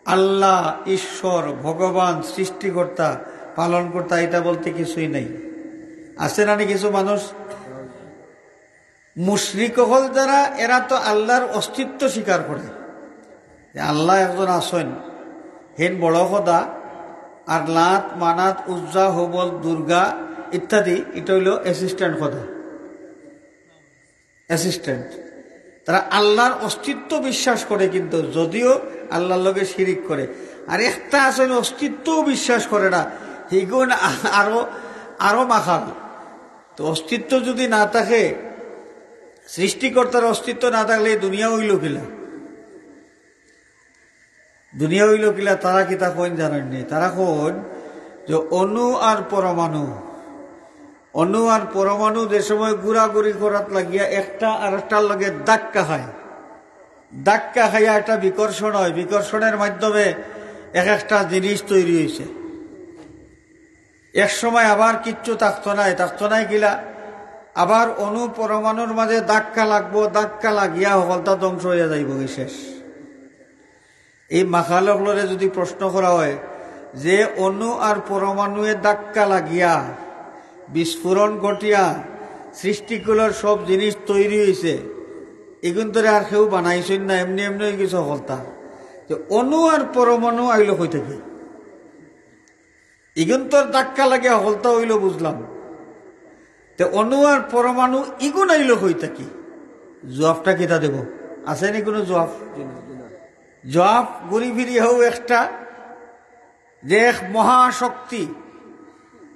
আল্লাহ, ঈশ্বর, ভগবান, সৃষ্টিকর্তা, পালনকর্তা, এটা বলতে কিছুই নেই। আছে না নি কিছু মানুষ? মুশরিক হল যারা, এরা তো আল্লাহর অস্তিত্ব স্বীকার করে যে আল্লাহ একজন আছেন, হেন বড় খোদা, আর লাত, মানাত, উজ্জা, হবল, দুর্গা ইত্যাদি, এটা হইল অ্যাসিস্ট্যান্ট খোদা, অ্যাসিস্ট্যান্ট। তারা আল্লাহর অস্তিত্ব বিশ্বাস করে, কিন্তু যদিও আল্লাহর লগে শিরিক করে। আর একটা আছেন অস্তিত্বও বিশ্বাস করে না, হিগুন আ-, আরো, আরো মাখাল। তো অস্তিত্ব যদি না থাকে, সৃষ্টিকর্তার অস্তিত্ব না থাকলে এই দুনিয়া হইল কিলা? দুনিয়া হইল কিলা? তারা কিতা কইন জানেন নি? তারা কইন যে অণু আর পরমাণু, অণু আর পরমাণু যে সময় ঘুরাঘুরি করাত লাগিয়া একটা আর একটার লগে ধাক্কা খায়, ধাক্কা খাইয়া একটা বিকর্ষণ হয়, বিকর্ষণের মাধ্যমে এক একটা জিনিস তৈরি হয়েছে। এক সময় আবার কিচ্ছু থাকতো নাই, থাকতো নাই কিলা? আবার অণু পরমাণুর মাঝে ধাক্কা লাগবো, ধাক্কা লাগিয়া হকলতা ধ্বংস হইয়া যাইব কি শেষ। এই মাখাল অকলরে যদি প্রশ্ন করা হয় যে অণু আর পরমাণুয়ে ধাক্কা লাগিয়া, বিস্ফোরণ ঘটিয়া সৃষ্টিকুলর সব জিনিস তৈরি হইছে, এগুন তোরে আর কেউ বানাইছইন না, এমনি এমনি হয়ে গেছে হকলতা, যে অণু আর পরমাণু আইল কই থাকি? ইগুন তোর ধাক্কা লাগে হকলতা হইল বুঝলাম, তে অণু আর পরমাণু ইগুন আইল কই থাকি? জবাবটা কিতা দেব? আছে নি কোনো জবাব? জবাব ঘুরি ফিরি হউ একটা, যে এক মহাশক্তি,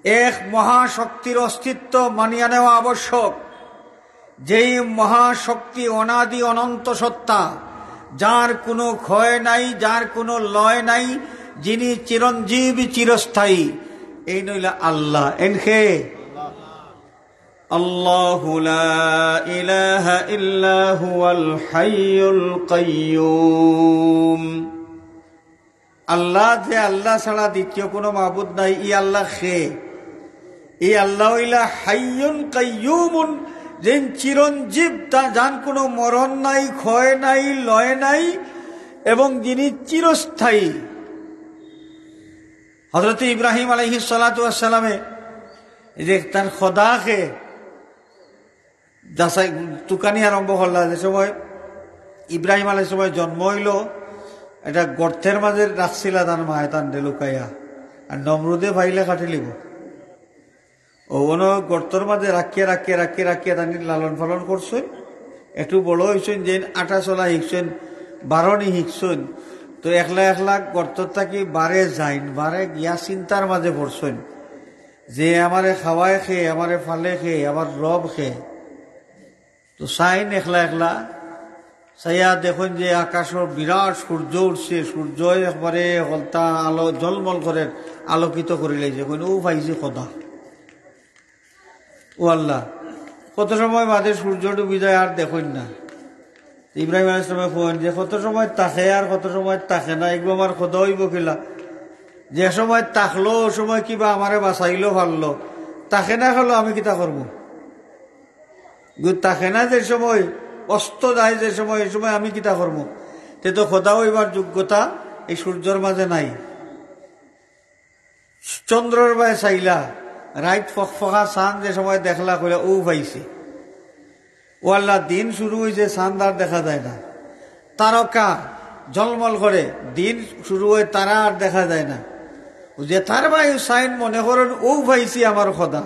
এক মহাশক্তির অস্তিত্ব মানিয়া নেওয়া আবশ্যক, যেই মহাশক্তি অনাদি অনন্ত সত্তা, যার কোনো ক্ষয় নাই, যার কোনো লয় নাই, যিনি চিরঞ্জীব চিরস্থায়ী। এইন অইলা আল্লাহ। এইন কে? আল্লাহু লা ইলাহা ইল্লা হুয়াল হাইয়ুল কাইয়্যুম। আল্লাহ, যে আল্লাহ ছাড়া দ্বিতীয় কোনো মাবুদ নাই, ই আল্লাহ কে? ই আল্লাহ অইলা হাইয়ুন কাইয়্যুমুন, যেইন চিরঞ্জীব, তা যান কোনো মরণ নাই, ক্ষয় নাই, লয় নাই, এবং যিনি চিরস্থায়ী। হযরত ইব্রাহিম আলাইহিস সালাতু ওয়াস সালামে এই যে তান খোদাকে যাচাই, তুকানি আরম্ভ করলা, যে সময় ইব্রাহিম আলাইহিস সময় জন্ম অইলো, একটা গর্তের মাঝে রাখছিলা তান মায়ে তানরে লুকাইয়া, আর নমরুদে পাইলে কাটিলিবো। অউ অনো গর্তর মাঝে রাখিয়া, রাখিয়া, রাখিয়া, রাখিয়া তানি লালন পালন করছইন। একটু বড় অইছইন, যেইন আটা চলা হিকছইন, বারনি হিকছইন, তো একলা একলা গর্ত থাকি বারে যাইন, বারে গিয়া চিন্তার মাঝে পড়ছইন যে আমারে খাওয়ায় কে, আমারে ফালে কে, আমার রব কে। তো চাইন একলা একলা, চাইয়া দেখইন যে আকাশর বিরাট সূর্য উঠছে, সূর্য একবারে হকলতা আলো ঝলমল করের, আলোকিত করিলাইছে। কইন, "অউ পাইছি খোদা।" ও আল্লাহ, কত সময় বাদে সূর্য ডুবি যায় আর দেখইন না। ইব্রাহিম আলাইহিস সালামে কইন যে, "কত সময় থাকে আর কত সময় থাকে না, এগু আমার খোদা অইবো কিলা? যে সময় থাকলো, অউ সময় কিবা আমারে বাঁচাইলো পারলো, থাকে না গেলো, আমি কিতা করমু? গু থাকে না যে সময়, অস্ত যায় যে সময়, এই সময় আমি কিতা করমু?" তে তো খোদা অইবার যোগ্যতা এই সূর্যর মাঝে নাই। চন্দ্রর বায় চাইলা, রাইত ফকফকা চান যে সময় দেখলা, কইলা, "অউ পাইছি।" ও আল্লাহ, দিন শুরু অইছে, চান আর দেখা যায় না, তারকা ঝলমল করে, দিন শুরু অয়, তারা আর দেখা যায় না। অউ যে তার বায় চাইন মনে করইন, "অউ পাইছি আমার খোদা।"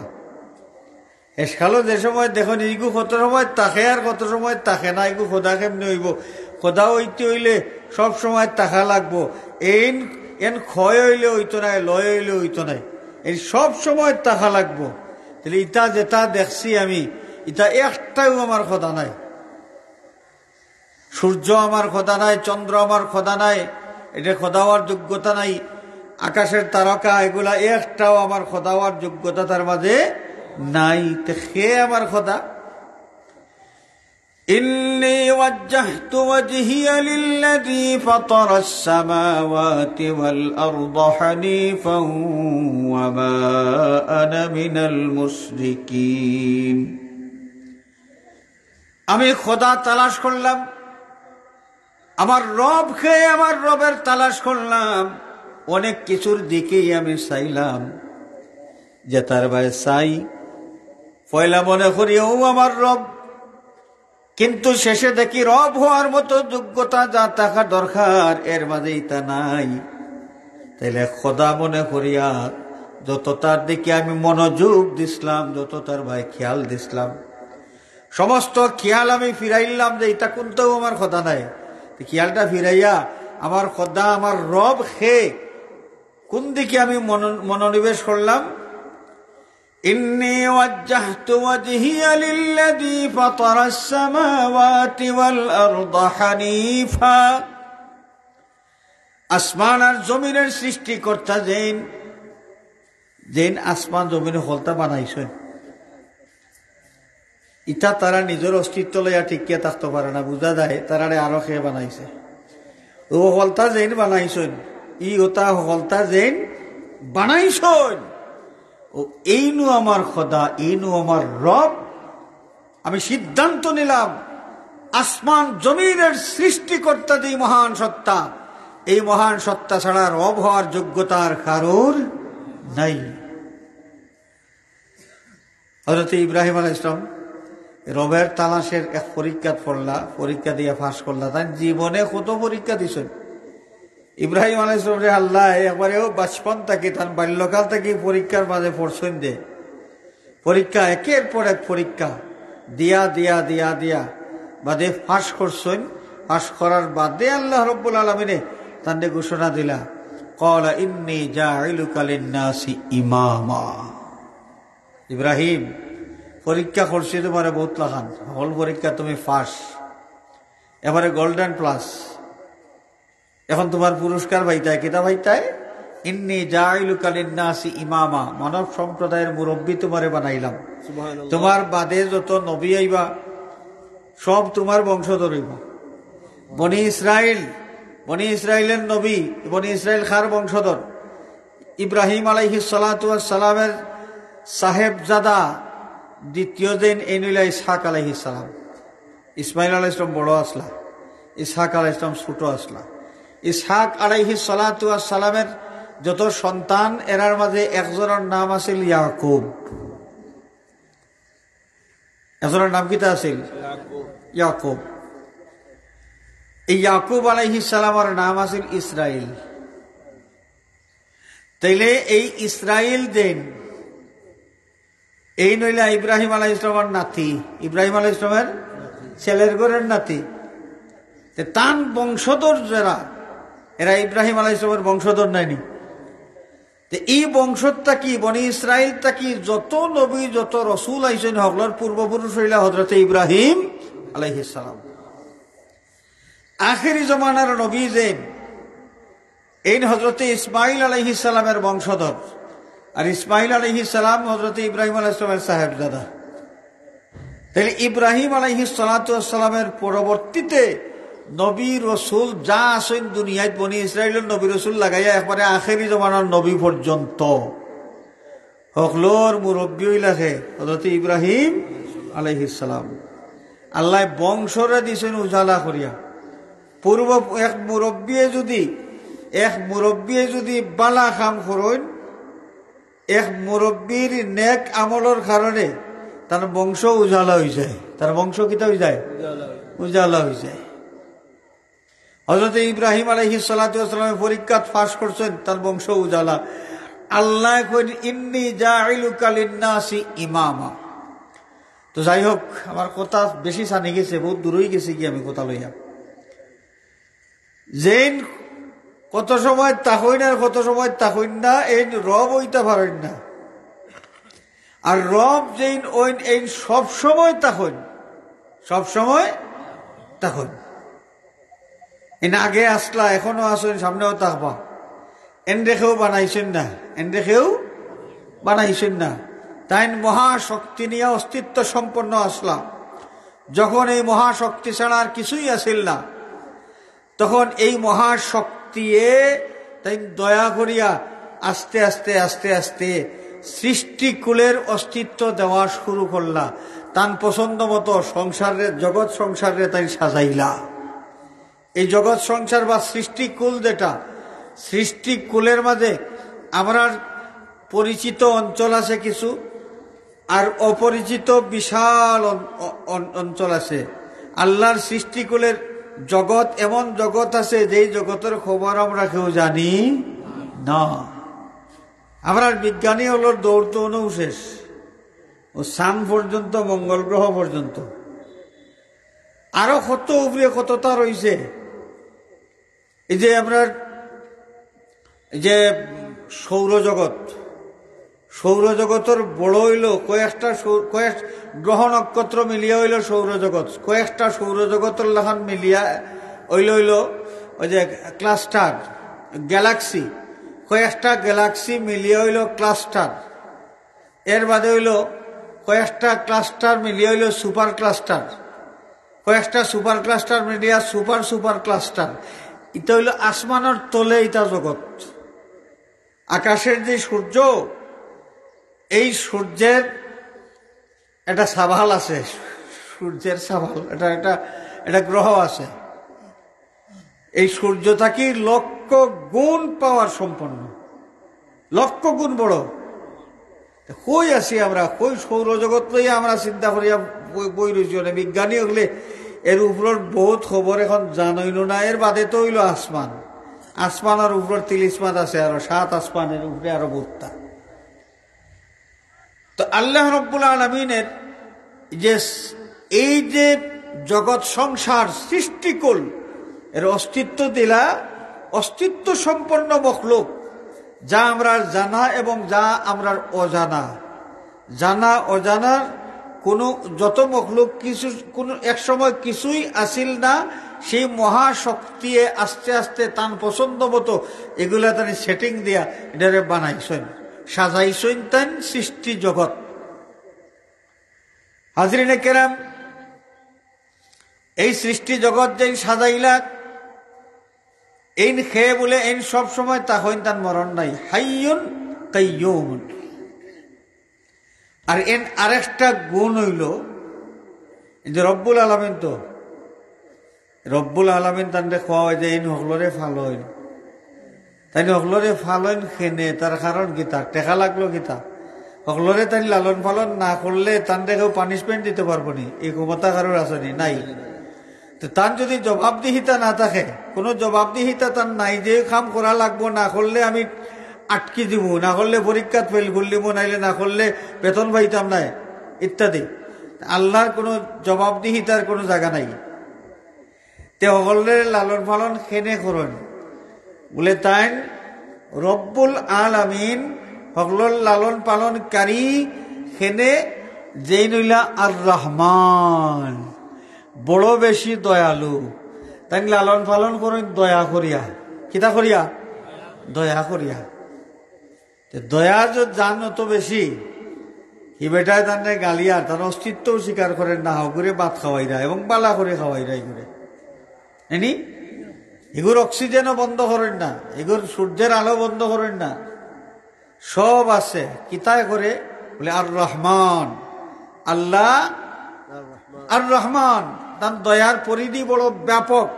এশকালো যে সময় দেখইন, ইগু কত সময় থাকে আর কত সময় থাকে না, ইগু খোদা কেমনে অইবো? খোদা অইতে অইলে সব সময় থাকা লাগবো। এইন, এইন ক্ষয় অইলে অইতো নায়, লয় অইলে অইতো নায়, এইন সব সময় থাকা লাগবো। তাইলে ইতা যেতা দেখছি আমি, ইতা একটাও আমার খোদা নায়। সূর্য আমার খোদা নায়, চন্দ্র আমার খোদা নায়, এটা খোদা অওয়ার যোগ্যতা নাই। আকাশের তারকা এগুলা একটাও আমার খোদা অওয়ার যোগ্যতা তার মাঝে নাই। তে কে আমার খোদা? إني وجهت وجهي للذي فطر السماوات والأرض حنيفا وما أنا من المشركين। আমি খোদা তালাশ করলাম, আমার রব কে, আমার রবের তালাশ করলাম, অনেক কিছুর দিকেই আমি চাইলাম, যেতার বায় চাই, পয়লা মনে করি অউ আমার রব, কিন্তু শেষে দেখি রব অওয়ার মতো যোগ্যতা যা থাকা দরকার, এর মাঝে ইতা নাই। তাইলে খোদা মনে করিয়া যততার দিকে আমি মনোযোগ দিছলাম, যততার বায় খেয়াল দিছলাম, সমস্ত খেয়াল আমি ফিরাইলাম যে ইতা কুনটাও আমার খোদা নায়। তে খেয়ালটা ফিরাইয়া আমার খোদা, আমার রব কে, কুন দিকে আমি মনো-, মনোনিবেশ করলাম? إني وجهت وجهي للذي فطر السماوات والأرض حنيفا। আসমান আর জমিনের সৃষ্টিকর্তা যেইন, যেইন আসমান জমিন হকলতা বানাইছইন, ইতা তারা নিজর অস্তিত্ব লইয়া টিকিয়া থাকতো পারে না, বুঝা যায় তারারে আরো কে বানাইছে। অউ হকলতা যেইন বানাইছইন, ই অতা হকলতা যেইন বানাইছইন, অউ এইনউ আমার খোদা, এইনউ আমার রব। আমি সিদ্ধান্ত নিলাম, আসমান জমিনের সৃষ্টিকর্তা যেই মহান সত্তা, এই মহান সত্তা ছাড়া রব অওয়ার যোগ্যতা আর কারোর নাই। হযরত ইব্রাহিম আলাইহিস সালাম রবের তালাশের এক পরীক্ষাত পড়লা, পরীক্ষা দিয়া পাশ করলা। তান জীবনে কত পরীক্ষা দিছইন ইব্রাহিম আলাইহিস সালামরে আল্লায়। একবারে অউ বাচপন থাকি, তান বাল্যকাল থাকি পরীক্ষার মাঝে পড়ছইন দে, পরীক্ষা একের পর এক পরীক্ষা দিয়া, দিয়া, দিয়া, দিয়া বাদে পাশ করছইন। পাশ করার বাদে আল্লাহ রব্বুল আলামিনে তানরে ঘোষণা দিলা, "ক্বালা ইন্নী জাইলুকা লিন্নাসি ইমামা।" ইব্রাহিম, পরীক্ষা করছি তুমারে বহুত লাখান, হকল পরীক্ষা তুমি পাশ, এবারে গোল্ডেন প্লাস। এখন তুমার পুরস্কার পাইতায়, কিতা পাইতায়? "ইন্নী জাইলুকা লিন্নাসি ইমামা", মানব সম্প্রদায়ের মুরব্বী তুমারে বানাইলাম। সুবহানাল্লাহ। তুমার বাদে যত নবী আইবা, সব তুমার বংশধর অইবা। বনি ইসরাইল, বনি ইসরাইলের নবী, বনি ইসরাইল কার বংশধর? ইব্রাহিম আলাইহিস সালাতু ওয়াস সালামের সাহেবজাদা দ্বিতীয় যেইন, এইন অইলা ইসহাক আলাইহিস সালাম। ইসমাইল আলাইহিস সালাম বড় আছলা, ইসহাক আলাইহিস সালাম ছোট আছলা। ইসহাক আলাইহিস সালাতু ওয়াস সালামের যত সন্তান, এরার মাঝে একজনর নাম আছিল ইয়াকুব। একজনর নাম কিতা আছিল? ইয়াকুব। এই ইয়াকুব আলাইহিস সালামর নাম আছিল ইসরাইল। তাইলে এই ইসরাইল যেইন, এইন অইলা ইব্রাহিম আলাইহিস সালামর নাতি, ইব্রাহিম আলাইহিস সালামের ছেলের ঘরের নাতি। তে তান বংশধর যেরা, এরা ইব্রাহিম আলাইহিস সালামের বংশধর নায়নি? তে ই বংশত থাকি, বনি ইসরাইল থাকি যত নবী, যত রসুল আইছইন, হকলর পূর্বপুরুষ অইলা হযরতে ইব্রাহিম আলাইহিস সালাম। আখেরি জমানার নবী যেইন, এইন হযরতে ইসমাইল আলাইহিস সালামের বংশধর, আর ইসমাইল আলাইহিস সালাম হযরতে ইব্রাহিম আলাইহিস সালামের সাহেবজাদা। তাইলে ইব্রাহিম আলাইহিস সালাতু ওয়াস সালামের পরবর্তীতে নবী রসুল যা আছইন দুনিয়াত, বনি ইসরাইলর নবী রসুল লাগাইয়া একবারে আখেরি জমানার নবী পর্যন্ত হকলর মুরব্বী অইলা কে? হযরতে ইব্রাহিম আলাইহিস সালাম। আল্লায় বংশরে দিছইন উজালা করিয়া। পূর্ব এক মুরব্বিয়ে যুদি, এক মুরব্বিয়ে যুদি বালা কাম করইন, এক মুরব্বির নেক আমলর কারণে তার বংশ উজালা অইযায়। তার বংশ কিতা অইযায়? উজালা অইযায়। হযরতে ইব্রাহিম আলাইহিস সালাতু ওয়াস সালামে পরীক্ষাত পাশ করছইন, তার বংশ উজালা। আল্লায় কইন, "ইন্নী জাইলুকা লিন্নাসি ইমামা।" তো যাই হোক, আমার কথা বেশি ছানি গেছে, বহুত দূর অইগেছি গি আমি কথা লইয়া। যেইন কত সময় থাকইন আর কত সময় থাকইন না, এইন রব অইতা পারইন না। আর রব যেইন অইন, এইন সব সময় থাকইন, সব সময় থাকইন। এইন আগে আছলা, এখনো আছইন, সামনেও থাকবা। এনরে কেউ বানাইছইন না, এনরে কেউ বানাইছইন না। তাইন মহাশক্তি নিয়া অস্তিত্ব সম্পন্ন আছলা। যখন এই মহাশক্তি ছাড়া আর কিছুই আছিল না, তখন এই মহাশক্তিয়ে তাইন দয়া করিয়া আস্তে আস্তে, আস্তে আস্তে সৃষ্টিকুলের অস্তিত্ব দেওয়া শুরু করলা। তান পছন্দ মতো সংসারে, জগৎ সংসারে তাইন সাজাইলা। এই জগৎ সংসার বা সৃষ্টিকুল যেটা, সৃষ্টিকুলের মাঝে আমরার পরিচিত অঞ্চল আছে কিছু, আর অপরিচিত বিশাল অন-, অ-, অন-, অঞ্চল আছে। আল্লাহর সৃষ্টিকুলের জগৎ, এমন জগৎ আছে যেই জগতের খবর আমরা কেউ জানি না। আমরার বিজ্ঞানী অকলর দৌড় তো অনউ শেষ, ও চান পর্যন্ত, মঙ্গল গ্রহ পর্যন্ত, আরো কত উপরে কততা রইছে। এই যে আমরার এই যে সৌরজগৎ, সৌরজগতর বড় অইলো কয়েকটা সৌ-, কয়েক গ্রহ নক্ষত্র মিলিয়া অইলো সৌরজগৎ, কয়েকটা সৌরজগতর লাখান মিলিয়া অইলো, অইলো ওই যে ক্লাস্টার, গ্যালাক্সি, কয়েকটা গ্যালাক্সি মিলিয়া অইলো ক্লাস্টার। এর বাদে অইলো কয়েকটা ক্লাস্টার মিলিয়া অইলো সুপার ক্লাস্টার, কয়েকটা সুপার ক্লাস্টার মিলিয়া সুপার সুপার ক্লাস্টার। ইটা অইলো আসমানর তলে ইটা জগৎ। আকাশের যে সূর্য, এই সূর্যের একটা সাবাল আছে, সূর্যের সাবাল, এটা একটা, একটা গ্রহ আছে। এই সূর্য থাকি লক্ষ গুণ পাওয়ার সম্পন্ন, লক্ষ গুণ বড়। তে কই আছি আমরা, কই সৌরজগৎ লইয়া আমরা চিন্তা করিয়া বই, বই রইছি। মানে বিজ্ঞানী অকলে এর উপরর বহুত খবর এখন জানইন না। এর বাদে তো অইলো আসমান, আসমানর উপরর তিলিসমাত আছে, আরো সাত আসমানের উপরে আরো বহুততা। তো আল্লাহ রব্বুল আলামিনের যে স-, এই যে জগৎ সংসার সৃষ্টিকুল, এর অস্তিত্ব দিলা, অস্তিত্ব সম্পন্ন মখলুক, যা আমরার জানা এবং যা আমরার অজানা। জানা অজানার কোনো, যত মখলুক কিছু, কোনো এক সময় কিছুই আছিল না, সেই মহাশক্তিয়ে আস্তে আস্তে তান পছন্দ মতো এগুলা তানি সেটিং দিয়া এটারে বানাইছইন, সাজাইছইন তান সৃষ্টি জগৎ। হাজিরিনে কেরাম, এই সৃষ্টি জগৎ যেইন সাজাইলা, এইন কে বুলে, এইন সব সময় থাকইন, তান মরণ নাই। হাইয়ুন কাইয়ুমুন। আর এইন আরেকটা গুণ অইলো, এই যে রব্বুল আলামিন তো, রব্বুল আলামিন তানরে কওয়া অয় যে এইন হকলরে ফালইন। তাইন হকলরে ফালইন কেনে, তার কারণ কিতা? টেকা লাগলো কিতা? হকলরে তাইন লালন পালন না করলে তানরে কেউ পানিশমেন্ট দিতো পারবো নি? এই ক্ষমতা কারোর আছে নি? নাই। তো তান যদি জবাবদিহিতা না থাকে, কোনো জবাবদিহিতা তান নাই যে কাম করা লাগবো, না করলে আমি আটকি দিমু, না করলে পরীক্ষাত ফেল করিলিমু, নাইলে না করলে বেতন পাইতাম নায়, ইত্যাদি। আল্লার কোনো জবাবদিহিতার কোনো জাগা নাই। তে হকলরে লালন পালন কেনে করইন? বুলে তাইন রব্বুল আলামিন হকলর লালন পালনকারী কেনে, যেইন অইলা আর রহমান, বড় বেশি দয়ালু। তাইন লালন পালন করইন দয়া করিয়া। কিতা করিয়া? দয়া করিয়া। তে দয়া য-, যান অত বেশি, হি বেটায় তানরে গালিয়ার, তান অস্তিত্বও স্বীকার করইন না, হগুরে ভাত খাওয়াইরা এবং বালা করি খাওয়াইরা ইগুরে। এনি? ইগুর অক্সিজেনও বন্ধ করইন না, ইগুর সূর্যের আলো বন্ধ করইন না, সব আছে। কিতায় করে? বুলে, আর রহমান, আল্লা আর রহমান, তান দয়ার পরিধি বড় ব্যাপক।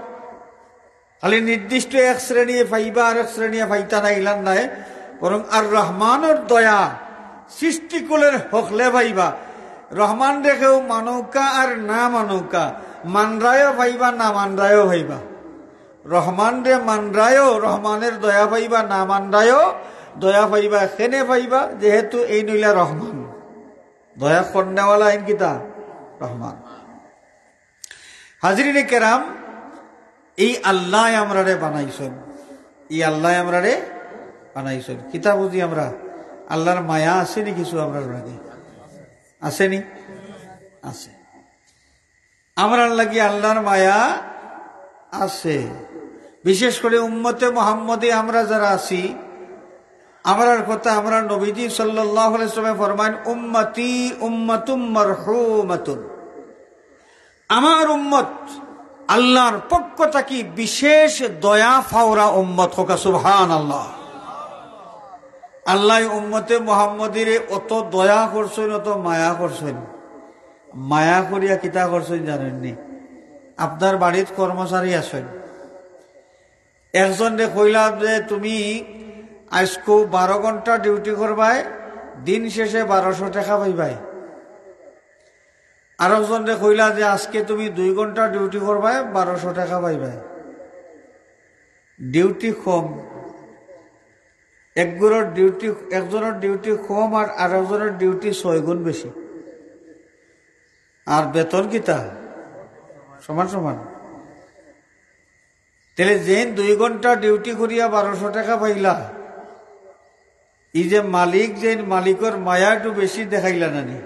খালি নির্দিষ্ট এক শ্রেণীয়ে পাইবা, আরেক শ্রেণীয়ে পাইতা না, ইলান নায়। বরং আর রহমানর দয়া সৃষ্টিকুলের হকলে পাইবা। রহমানরে কেউ মানউক্কা আর না মানউক্কা, মানরায়ও পাইবা, না মানরায়ও পাইবা। রহমানরে মানরায়ও রহমানের দয়া পাইবা, না মানরায়ও দয়া পাইবা। কেনে পাইবা? যেহেতু এইন অইলা রহমান, দয়া করনেওয়ালা এইন কিতা? রহমান। হাজিরিনে কেরাম, এই আল্লায় আমরারে বানাইছইন, এই আল্লায় আমরারে বানাইছইন। কিতা বুঝি আমরা? আল্লার মায়া আছে নি কিছু আমরার লাগি? আছে নি? আছে। আমরার লাগি আল্লার মায়া আছে। বিশেষ করে উম্মতে মোহাম্মদী আমরা যারা আছি, আমরার কথা, আমরার নবীজি সাল্লাল্লাহু আলাইহি ওয়াসাল্লামে ফরমাইন, "উম্মতি উম্মাতুম মারহুমাতুন।" আমার উম্মত আল্লার পক্ষ থাকি বিশেষ দয়া পাওরা উম্মত। কউক্কা সুবহানাল্লাহ। আল্লায় উম্মতে মোহাম্মদীরে অত দয়া করছইন, অত মায়া করছইন। মায়া করিয়া কিতা করছইন জানইন নি? আপনার বাড়িত কর্মচারী আছইন, একজনরে কইলা যে, "তুমি আইজকু বারো ঘন্টা ডিউটি করবায়, দিন শেষে বারোশো টেকা পাইবায়।" আরকজনরে কইলা যে, "আজকে তুমি দুই ঘন্টা ডিউটি করবায়, বারোশো টেকা পাইবায়।" ডিউটি কম, একগুরর ডিউটি, একজনর ডিউটি কম আর আরকজনর ডিউটি ছয় গুণ বেশি। আর বেতন কিতা? সমান সমান। তাইলে যেইন দুই ঘন্টা ডিউটি করিয়া বারোশো টেকা পাইলা, ই যে মালিক, যেইন মালিকর মায়া একটু বেশি দেখাইলা না নি,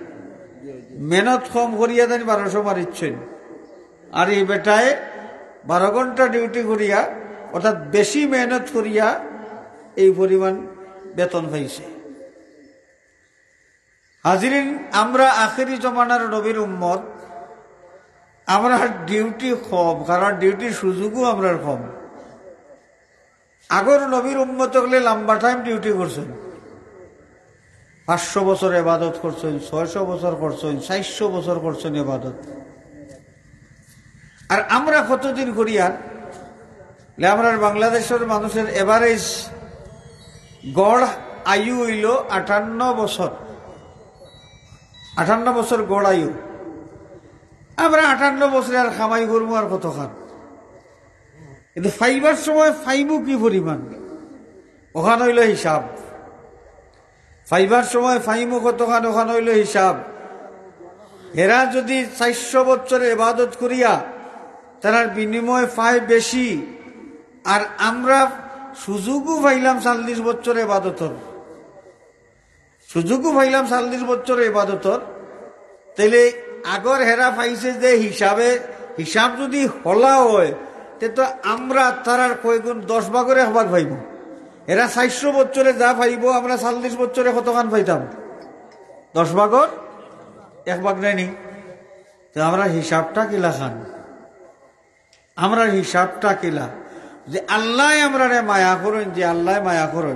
মেহনত কম করিয়া তাইন বারোশো মারিচ্ছইন। আর ই বেটায় বারো ঘন্টা ডিউটি করিয়া, অর্থাৎ বেশি মেহনত করিয়া এই পরিমাণ বেতন পাইছে। হাজিরিন, আমরা আখেরি জমানার নবীর উম্মত, আমরার ডিউটি কম, কারণ ডিউটির সুযোগও আমরার কম। আগর নবীর উম্মত অকলে লম্বা টাইম ডিউটি করছইন, পাঁচশো বছর এবাদত করছইন, ছয়শো বছর করছইন, চাইরশো বছর করছইন এবাদত। আর আমরা কতদিন করিয়ার? লে, আমরার বাংলাদেশর মানুষের এভারেজ গড় আয়ু অইলো আটান্ন বছর। আটান্ন বছর গড় আয়ু। আমরা আটান্ন বছরে আর কামাই করমু আর কতখান? কিন্তু পাইবার সময় পাইমু কি পরিমাণ, অখান অইলো হিসাব। পাইবার সময় পাইমু কতখান, অখান অইলো হিসাব। হেরা যদি চারশো বছর ইবাদত করিয়া তারার বিনিময় পায় বেশি, আর আমরা সুযোগও পাইলাম চল্লিশ বছর ইবাদতর, সুযোগও পাইলাম চল্লিশ বছর ইবাদতর, তাইলে আগর হেরা পাইছে যে হিসাবে, হিসাব যদি হলা হয়, তে তো আমরা তারার কয়গুণ, দশ ভাগর এক ভাগ পাইব। এরা চারশো বছরে যা পাইব, আমরা চল্লিশ বছরে কতখান পাইতাম? দশ ভাগর এক ভাগ নায়নি? তো আমরা হিসাবটা কিলা খান? আমরা হিসাবটা কিলা? যে আল্লায় আমরারে মায়া করইন, যে আল্লায় মায়া করইন,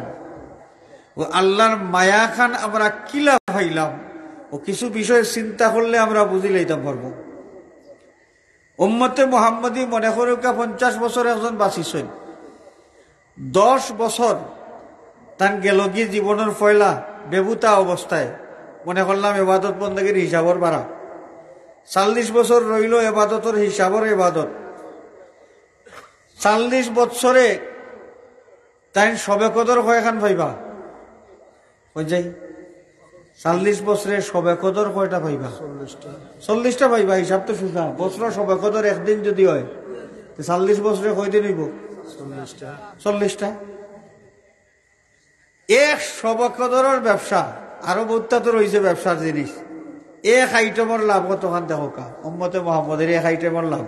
ও আল্লার মায়া খান আমরা কিলা পাইলাম, ও কিছু বিষয় চিন্তা করলে আমরা বুঝি লইতাম পারবো। উম্মতে মোহাম্মদী মনে করুক্কা পঞ্চাশ বছর একজন বাঁচিছইন, দশ বছর তান গেলগি জীবনর পয়লা বেবুতা অবস্থায়, মনে করলাম এবাদত বন্দেগীর হিসাবর বারা। চল্লিশ বছর রইল এবাদতর হিসাবর এবাদত। চল্লিশ বছরে তাইন শবে কদর কয়খান পাইবা? কই যাই? চল্লিশ বছরে শবে কদর কয়টা পাইবা? চল্লিশটা। চল্লিশটা পাইবা, হিসাব তো সুজা। বছর শবে কদর একদিন যদি হয়, তো চল্লিশ বছরে কয়দিন হইব? চল্লিশটা। চল্লিশটা। এক শবে কদরর ব্যবসা, আরো বহুততা তো রইছে ব্যবসার জিনিস। এক আইটেমর লাভ কতখান দেখো কা, উম্মতে মোহাম্মদের এক আইটেমর লাভ।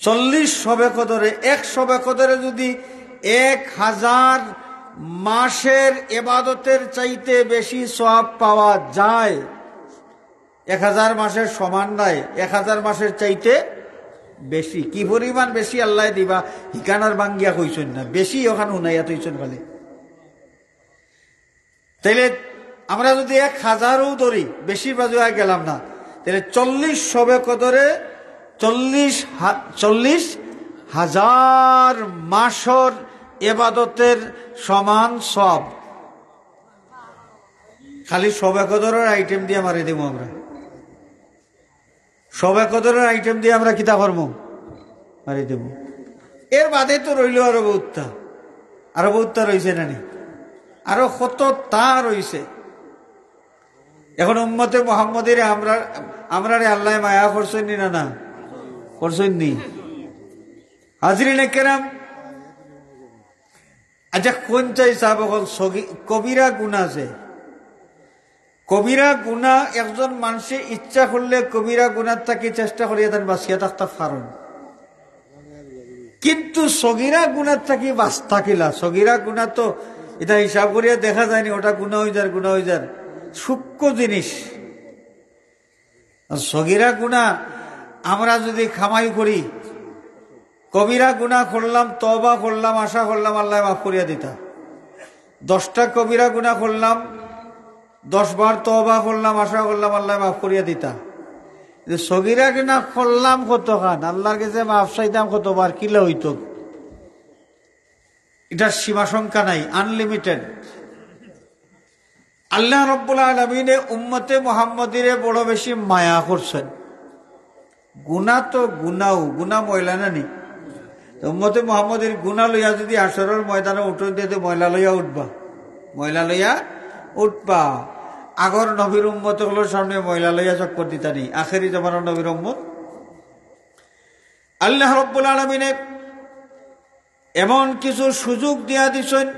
চল্লিশ শবে কদরে, এক শবে কদরে যদি এক হাজার মাসের এবাদতের চাইতে বেশি সওয়াব পাওয়া যায়, এক হাজার মাসের সমান নায়, এক হাজার মাসের চাইতে বেশি। কি পরিমাণ বেশি আল্লায় দিবা, হিকানার বাঙ্গিয়া কইছইন না, বেশি ওখান হুনাইয়া থইছইন খালি। তাইলে আমরা যদি এক হাজারও ধরি, বেশির বাজু আর গেলাম না, তাইলে চল্লিশ শবে কদরে চল্লিশ হা-, চল্লিশ হাজার মাসর এবাদতের সমান সওয়াব। খালি শবে কদরর আইটেম দিয়া মারি দেবো আমরা। শবে কদরর আইটেম দিয়া আমরা কিতা করমু? মারি দেবো। এর বাদে তো রইল আরো বহুততা, আরো বহুততা রইছে না নি? আরো কততা রইছে। এখন উম্মতে মোহাম্মদীরে আমরা, আমরারে আল্লায় মায়া করছইন নি না, না করছইন নি? হাজিরিনে কেরাম, আচ্ছা, কোন চাই সাহেব, এখন সগি-, কবিরা গুনা আছে। কবিরা গুনা একজন মানষে ইচ্ছা করলে কবিরা গুনার থাকি চেষ্টা করিয়া তান বাঁচিয়া থাকতা পারইন। কিন্তু সগিরা গুনার থাকি বাঁচতা কিলা? সগিরা গুনা তো ইটা হিসাব করিয়া দেখা যায়নি, ওটা গুনা অইযার, গুনা অইযার, সূক্ষ্ম জিনিস। আর সগিরা গুনা আমরা যদি কামাই করি, কবিরা গুনা করলাম, তওবা করলাম, আশা করলাম আল্লায় মাফ করিয়া দিতা। দশটা কবিরা গুনা করলাম, দশ বার তওবা করলাম, আশা করলাম আল্লায় মাফ করিয়া দিতা। যে সগিরা গুনা করলাম কতখান, আল্লার গেছে মাফ চাইতাম কতবার, কিলা অইতো? ইটার সীমা সংখ্যা নাই, আনলিমিটেড। আল্লাহ রব্বুল আলামিনে উম্মতে মোহাম্মদীরে বড় বেশি মায়া করছইন। গুনা তো গুনাও, গুনা ময়লা না নি? তো উম্মতে মোহাম্মদীর গুনা লইয়া যদি হাশরর ময়দানো উঠইন, তে ময়লা লইয়া উঠবা, ময়লা লইয়া উঠবা। আগর নবীর উম্মত অকলর সামনে ময়লা লইয়া চক্কর দিতা নি, আখেরি জমানার নবীর উম্মত। আল্লাহ রব্বুল আলামিনে এমন কিছু সুযোগ দিয়া দিছইন,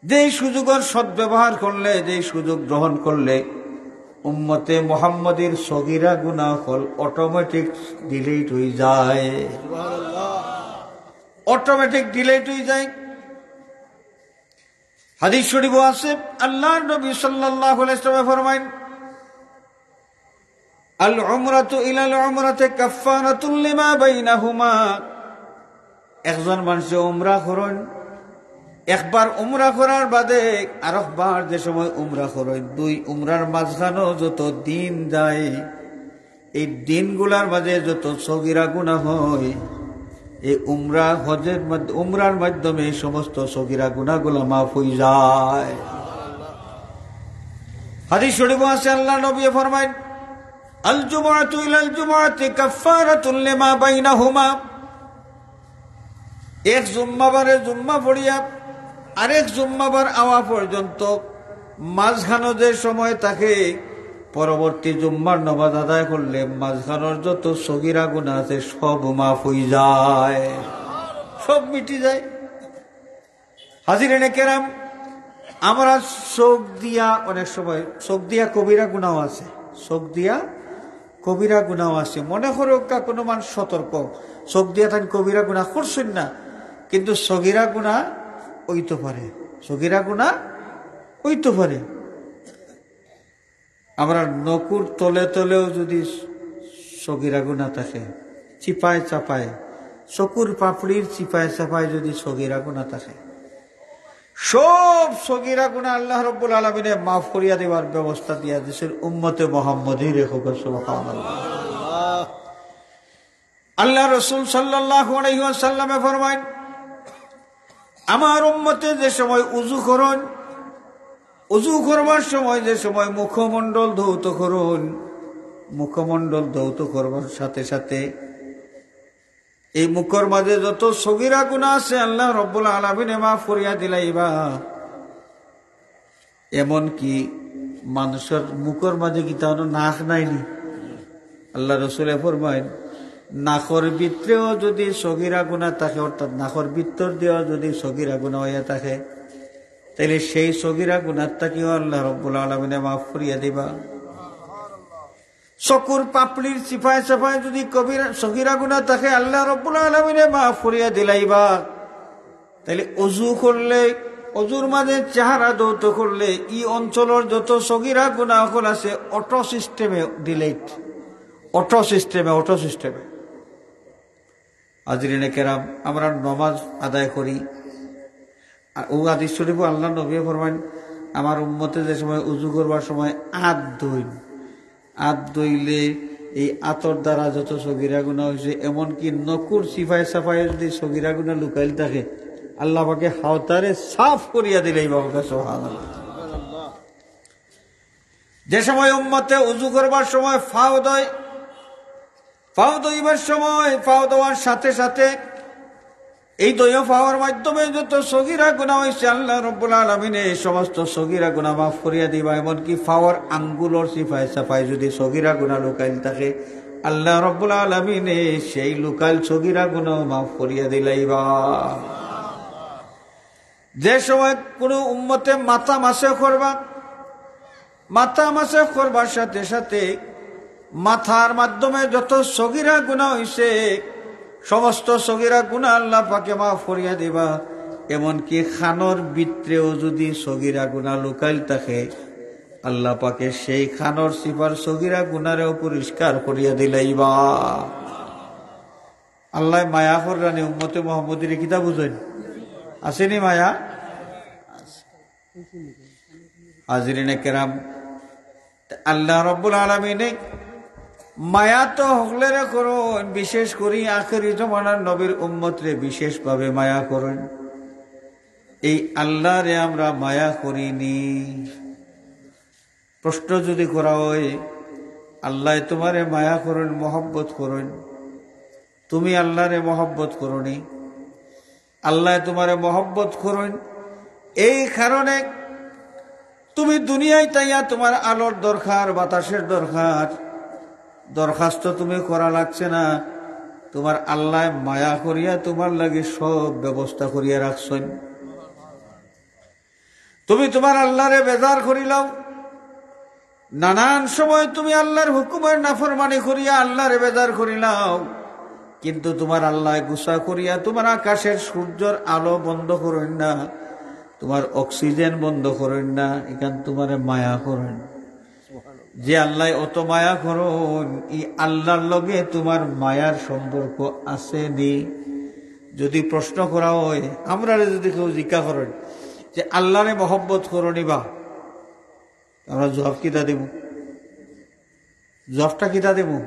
যেই সুযোগর সদ্ব্যবহার করলে, যেই সুযোগ গ্রহণ করলে উম্মতে মোহাম্মদীর সগিরা গুনা অকল অটোমেটিক ডিলিট অইযায়, অটোমেটিক ডিলিট অইযায়। হাদিস শরীফও আছে, আল্লাহর নবী সাল্লাল্লাহু আলাইহি ওয়াসাল্লাম ফরমাইন, "আল উমরাতু ইলাল উমরাতি কাফফারাতুল লিমা বাইনাহুমা।" একজন মানষে উমরা করইন, একবার উমরা করার বাদে আরকবার যে সময় উমরা করইন, দুই উমরার মাঝখানো যত দিন যায়, এই দিনগুলার মাঝে যত সগিরা গুনা হয়, এই উমরা হজের মাধ্য-, উমরার মাধ্যমে এই সমস্ত সগিরা গুনাগুলা মাফ অইযায়। হাদিস শরীফও আছে, আল্লাহর নবী ফরমাইন, "আল জুমআতু ইলাল জুমআতি কাফফারাতুল লিমা বাইনাহুমা।" এক জুম্মাবারে জুম্মা পড়িয়া আরেক জুম্মাবার আওয়া পর্যন্ত মাঝখানো যে সময় থাকে, পরবর্তী জুম্মার নামাজ আদায় করলে মাঝখানোর যত সগিরা গুনাহ আছে সব মাফ হই যায়, সব মিটি যায়। হাজিরিনে কেরাম, আমরা চোখ দিয়া অনেক সময়, চোখ দিয়া কবিরা গুনাহ আছে, চোখ দিয়া কবিরা গুনাহ আছে। মনে করউক্কা কোনো মানুষ সতর্ক, চোখ দিয়া তাইন কবিরা গুনাহ করছইন না, কিন্তু সগিরা গুনাহ অইতো পারে, সগিরা গুনাহ অইতো পারে। আমরা নকুর তলে তলেও যদি সগিরা গুনাহ থাকে, চিপায় চাপায়, চকুর পাপড়ির চিপায় চাপায় যদি সগিরা গুনাহ থাকে, সব সগিরা গুনাহ আল্লাহ রব্বুল আলামিনে মাফ করিয়া দিবার ব্যবস্থা দিয়া দিছইন উম্মতে মুহাম্মদীরে। কউক্কা সুবহানাল্লাহ। আল্লাহ রসুল সাল্লাল্লাহু আলাইহি ওয়াসাল্লামে ফরমাইন, আমার উম্মতে যে সময় উজু করইন, উজু করবার সময় যে সময় মুখমণ্ডল ধৌত করইন, মুখমণ্ডল ধৌত করবার সাথে সাথে এই মুখর মাঝে যত সগিরা গুনাহ আছে আল্লাহ রব্বুল আলামিনে মাফ করিয়া দিলাইবা। এমনকি মানুষর মুখর মাঝে কিতা অনো নাক নায়নি? আল্লাহ রসুলে ফরমাইন, নাকর ভিতরেও যদি সগিরা গুনাহ থাকে, অর্থাৎ নাকর ভিতর দিয়াও যদি সগিরা গুনাহ অইয়া থাকে, তাইলে সেই সগিরা গুনাহ থাকিও আল্লাহ রব্বুল আলামিনে মাফ করিয়া দিবা। চকুর পাপড়ির চিপায় চাপায় যদি কবিরা, সগিরা গুনাহ থাকে, আল্লাহ রব্বুল আলামিনে মাফ করিয়া দিলাইবা। তাইলে অজু করলে, অজুর মাঝে চেহারা ধৌত করলে, ই অঞ্চলর যত সগিরা গুনাহ অকল আছে, অটো সিস্টেমে ডিলিট, অটো সিস্টেমে, অটো সিস্টেমে। হাজিরিনে কেরাম, আমরা নমাজ আদায় করি, আর অউ হাদিস শরীফো আল্লাহ নবী ফরমাইন, আমার উম্মতে যে সময় উজু করবার সময় আত ধইন, আত ধইলে এই আতর দ্বারা যত সগিরা গুনাহ অইছে, এমনকি নকুর চিপায় চাপায় যদি সগিরা গুনাহ লুকাইল থাকে, আল্লাহ পাকে হাওতারে সাফ করিয়া দিলাইবা। কউক্কা সুবহানাল্লাহ। যে সময় উম্মতে উজু করবার সময় পাও ধয়, পাও ধইবার সময়, পাও ধওয়ার সাথে সাথে এই দুইও পাওর মাধ্যমে যত সগিরা গুনাহ অইছে, আল্লাহ রব্বুল আলামিনে এই সমস্ত সগিরা গুনাহ মাফ করিয়া দিবা। এমনকি পাওর আঙ্গুলর চিপায় চাপায় যদি সগিরা গুনাহ লুকাইল থাকে, আল্লাহ রব্বুল আলামিনে সেই লুকাইল সগিরা গুনাহ মাফ করিয়া দিলাইবা। যে সময় কোনো উম্মতে মাথা মাসেহ করবা, মাথা মাসেহ করবার সাথে সাথে মাথার মাধ্যমে যত সগিরা গুনাহ অইছে, সমস্ত সগিরা গুনাহ আল্লাহ পাকে মাফ করিয়া দিবা। এমনকি কানর ভিতরেও যদি সগিরা গুনাহ লুকাইল থাকে, আল্লাহ পাকে সেই কানর চিপার সগিরা গুনাহরেও পরিষ্কার করিয়া দিলাইবা। আল্লায় মায়া কররানি উম্মতে মুহাম্মদীরে কিতা বুঝইন? আছেনি মায়া? হাজিরিনে কেরাম, আল্লাহ রব্বুল আলামিনে মায়া তো হকলরে করইন, বিশেষ করি আখেরি জমানার নবীর উম্মতরে বিশেষভাবে মায়া করইন। এই আল্লাহরে আমরা মায়া করিনি। প্রশ্ন যদি করা অয়, আল্লায় তুমারে মায়া করইন, মহব্বত করইন, তুমি আল্লাহরে মহব্বত করোনি, আল্লায় তুমারে মহব্বত করইন, এই কারণে তুমি দুনিয়াত আইয়া তুমার আলোর দরকার, বাতাসের দরকার, দরখাস্ত তুমি করা লাগছে না, তুমার আল্লায় মায়া করিয়া তুমার লাগি সব ব্যবস্থা করিয়া রাখছইন। তুমি তুমার আল্লাহরে বেজার করিলাও, নানান সময় তুমি আল্লাহর হুকুমের নাফরমানি করিয়া আল্লাহরে বেজার করিলাও, কিন্তু তুমার আল্লায় গুসা করিয়া তুমার আকাশের সূর্যর আলো বন্ধ করইন না, তুমার অক্সিজেন বন্ধ করইন না, ইখান তুমারে মায়া করইন। যে আল্লায় অত মায়া করইন, ই আল্লাহর লগে তুমার মায়ার সম্পর্ক আছেনি? যদি প্রশ্ন করা অয়, আমরারে যদি কেউ জিজ্ঞা করইন যে আল্লাহরে মহব্বত করোনি বা, আমরা জবাব কিতা দিমু? জবাবটা কিতা দিমু?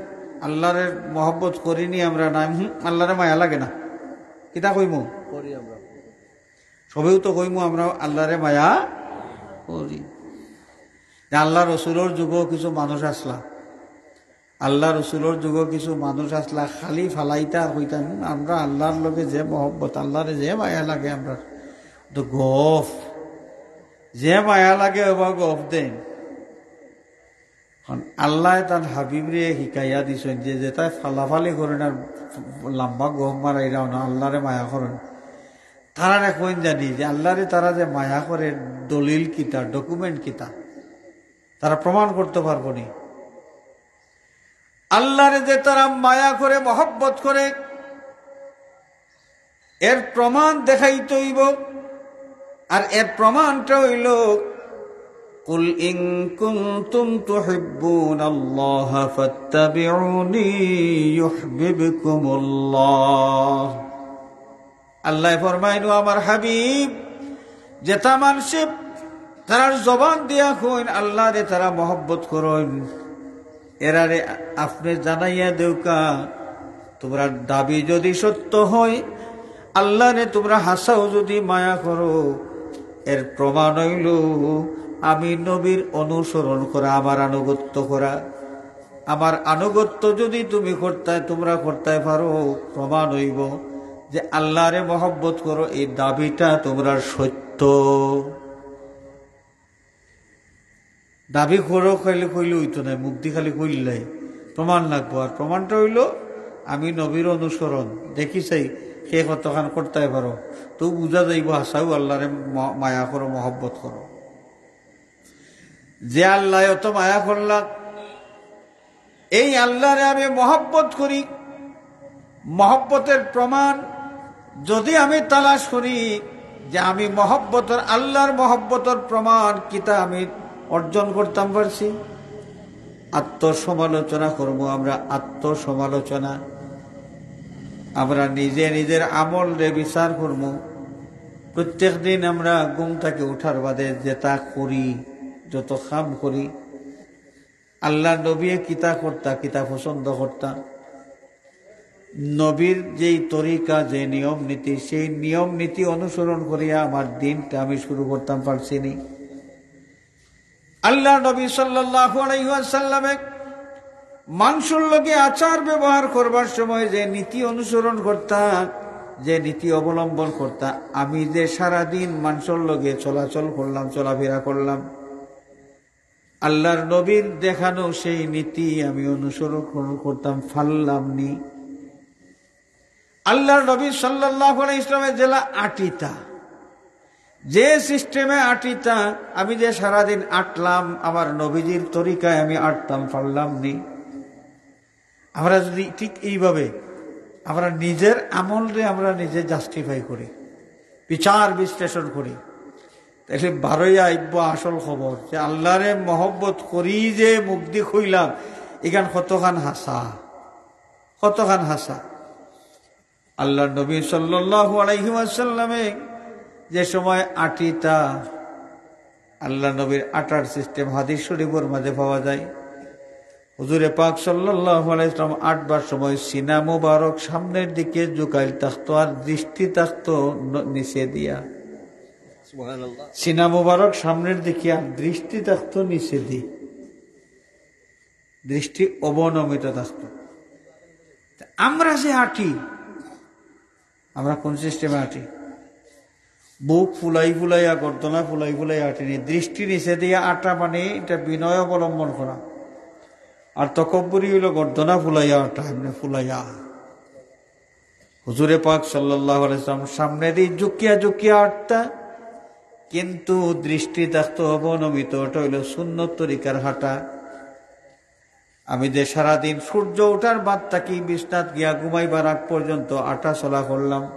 আল্লাহরে মহব্বত করিনি আমরা, না, হুম, আল্লাহরে মায়া লাগে না, কিতা কইমু? করি আমরা। সবেউ তো কইমু আমরা আল্লাহরে মায়া করি। যে আল্লাহ রসুলর যুগো কিছু মানুষ আছলা, আল্লাহ রসুলর যুগো কিছু মানুষ আছলা, খালি ফালাইতা আর কইতা, "হুম, আমরা আল্লাহর লগে যে মহব্বত, আল্লাহরে যে মায়া লাগে আমরা।" তো গফ, যে মায়া লাগে ওবা গফ দেইন। কারণ আল্লায় তান হাবিবরে হিকাইয়া দিছইন যে যেতায় ফালাফালি করইন আর লম্বা গফ মারাইরা অনো আল্লারে মায়া করইন, তারারে কইন জানি যে আল্লারে তারা যে মায়া করে, দলিল কিতা, document কিতা, তারা প্রমাণ করতো পারবো নি? আল্লারে যে তারা মায়া করে, মহব্বত করে, এর প্রমাণ দেখাইতে অইবো। আর এর প্রমাণটা অইলো, "কুল ইন কুনতুম তুহিব্বুনাল্লাহা ফাত্তাবিউনি ইউহবিবকুমুল্লাহ।" আল্লায় ফরমাইন, "ও আমার হাবিব, যেতা মানষে তারার জবান দিয়া কইন আল্লারে তারা মহব্বত করইন, এরারে আপনে জানাইয়া দেউক্কা, তুমরার দাবি যুদি সত্য অয়, আল্লারে তুমরা হাছাউ যুদি মায়া করো, এর প্রমাণ অইলো আমি নবীর অনুসরণ করা, আমার আনুগত্য করা।" আমার আনুগত্য যুদি তুমি করতায়, তুমরা করতায় পারো, প্রমাণ অইবো যে আল্লারে মহব্বত করো, এই দাবিটা তুমরার সত্য। দাবি করো কইলে, কইলে অইতো নায়, মুখদি খালি কইলাই, প্রমাণ লাগবো। আর প্রমাণটা অইলো আমি নবীর অনুসরণ। দেখি চাই কে কতখান করতায় পারো, তো বুঝা যাইবো হাছাউ আল্লারে ম-, মায়া করো, মহব্বত করো। যে আল্লায় অত মায়া করলা, এই আল্লারে আমি মহব্বত করি। মহব্বতের প্রমাণ যুদি আমি তালাশ করি যে আমি মহব্বতর, আল্লার মহব্বতর প্রমাণ কিতা আমি অর্জন করতাম পারছি? আত্মসমালোচনা করমু আমরা, আত্মসমালোচনা। আমরা নিজে নিজের আমলরে বিচার করমু। প্রত্যেক দিন আমরা ঘুম থাকি উঠার বাদে যেতা করি, যত কাম করি, আল্লার নবীয়ে কিতা করতা, কিতা পছন্দ করতা, নবীর যেই তরিকা, যে নিয়ম নীতি, সেই নিয়ম নীতি অনুসরণ করিয়া আমার দিনটা আমি শুরু করতাম পারছি নি? আল্লার নবী সাল্লাল্লাহু আলাইহি ওয়াসাল্লামে মানষর লগে আচার ব্যবহার করবার সময় যে নীতি অনুসরণ করতা, যে নীতি অবলম্বন করতা, আমি যে সারাদিন মানষর লগে চলাচল করলাম, চলাফেরা করলাম, আল্লার নবীর দেখানো সেই নীতি আমি অনুসরণ করতাম পারলাম নি। আল্লার নবী সাল্লাল্লাহু আলাইহি ওয়াসাল্লামে যেলা আটিতা, যে সিস্টেমে আটিতা, আমি যে সারাদিন আটলাম, আমার নবীজির তরিকায় আমি আটতাম পারলাম নি। আমরা যুদি ঠিক এইভাবে আমরা নিজের আমলরে আমরা নিজে justify করি, বিচার বিশ্লেষণ করি, তাইলে বারইয়া আইবো আসল খবর যে আল্লারে মহব্বত করি যে মুখদি কইলাম, ইখান কতখান হাছা, কতখান হাছা। আল্লার নবী সাল্লাল্লাহু আলাইহি ওয়াসাল্লামে যে সময় আটিতা, আল্লার নবীর আটার সিস্টেম হাদিস শরীফর মাঝে পাওয়া যায়। হুজুরে পাক সাল্লাল্লাহু আলাইহি ওয়াসাল্লাম আটবার সময় সিনা মুবারক সামনের দিকে ঝুকাইল থাকতো আর দৃষ্টি থাকতো ন-, নিচে দিয়া। সুবহানাল্লাহ। সিনা মুবারক সামনের দিকে আর দৃষ্টি থাকতো নিচে দি, দৃষ্টি অবনমিত থাকতো। তা আমরা যে আটি, আমরা কোন সিস্টেমে আটি? বুক ফুলাই ফুলাইয়া, গর্দনা ফুলাই ফুলাইয়া আটি নি। দৃষ্টি নিচে দিয়া আটা মানে এটা বিনয় অবলম্বন করা। আর তকব্বুরি অইলো গর্দনা ফুলাইয়া আটা, এমনে ফুলাইয়া। হুজুরে পাক সাল্লাল্লাহু আলাইহি ওয়াসাল্লাম সামনেদি ঝুকিয়া ঝুকিয়া আটতা, কিন্তু দৃষ্টি থাকতো অবনমিত। ওটা অইলো সুন্নত তরিকার হাঁটা। আমি যে সারাদিন সূর্য উঠার বাদ থাকি বিছনাত গিয়া ঘুমাইবার আগ পর্যন্ত আটা চলা করলাম,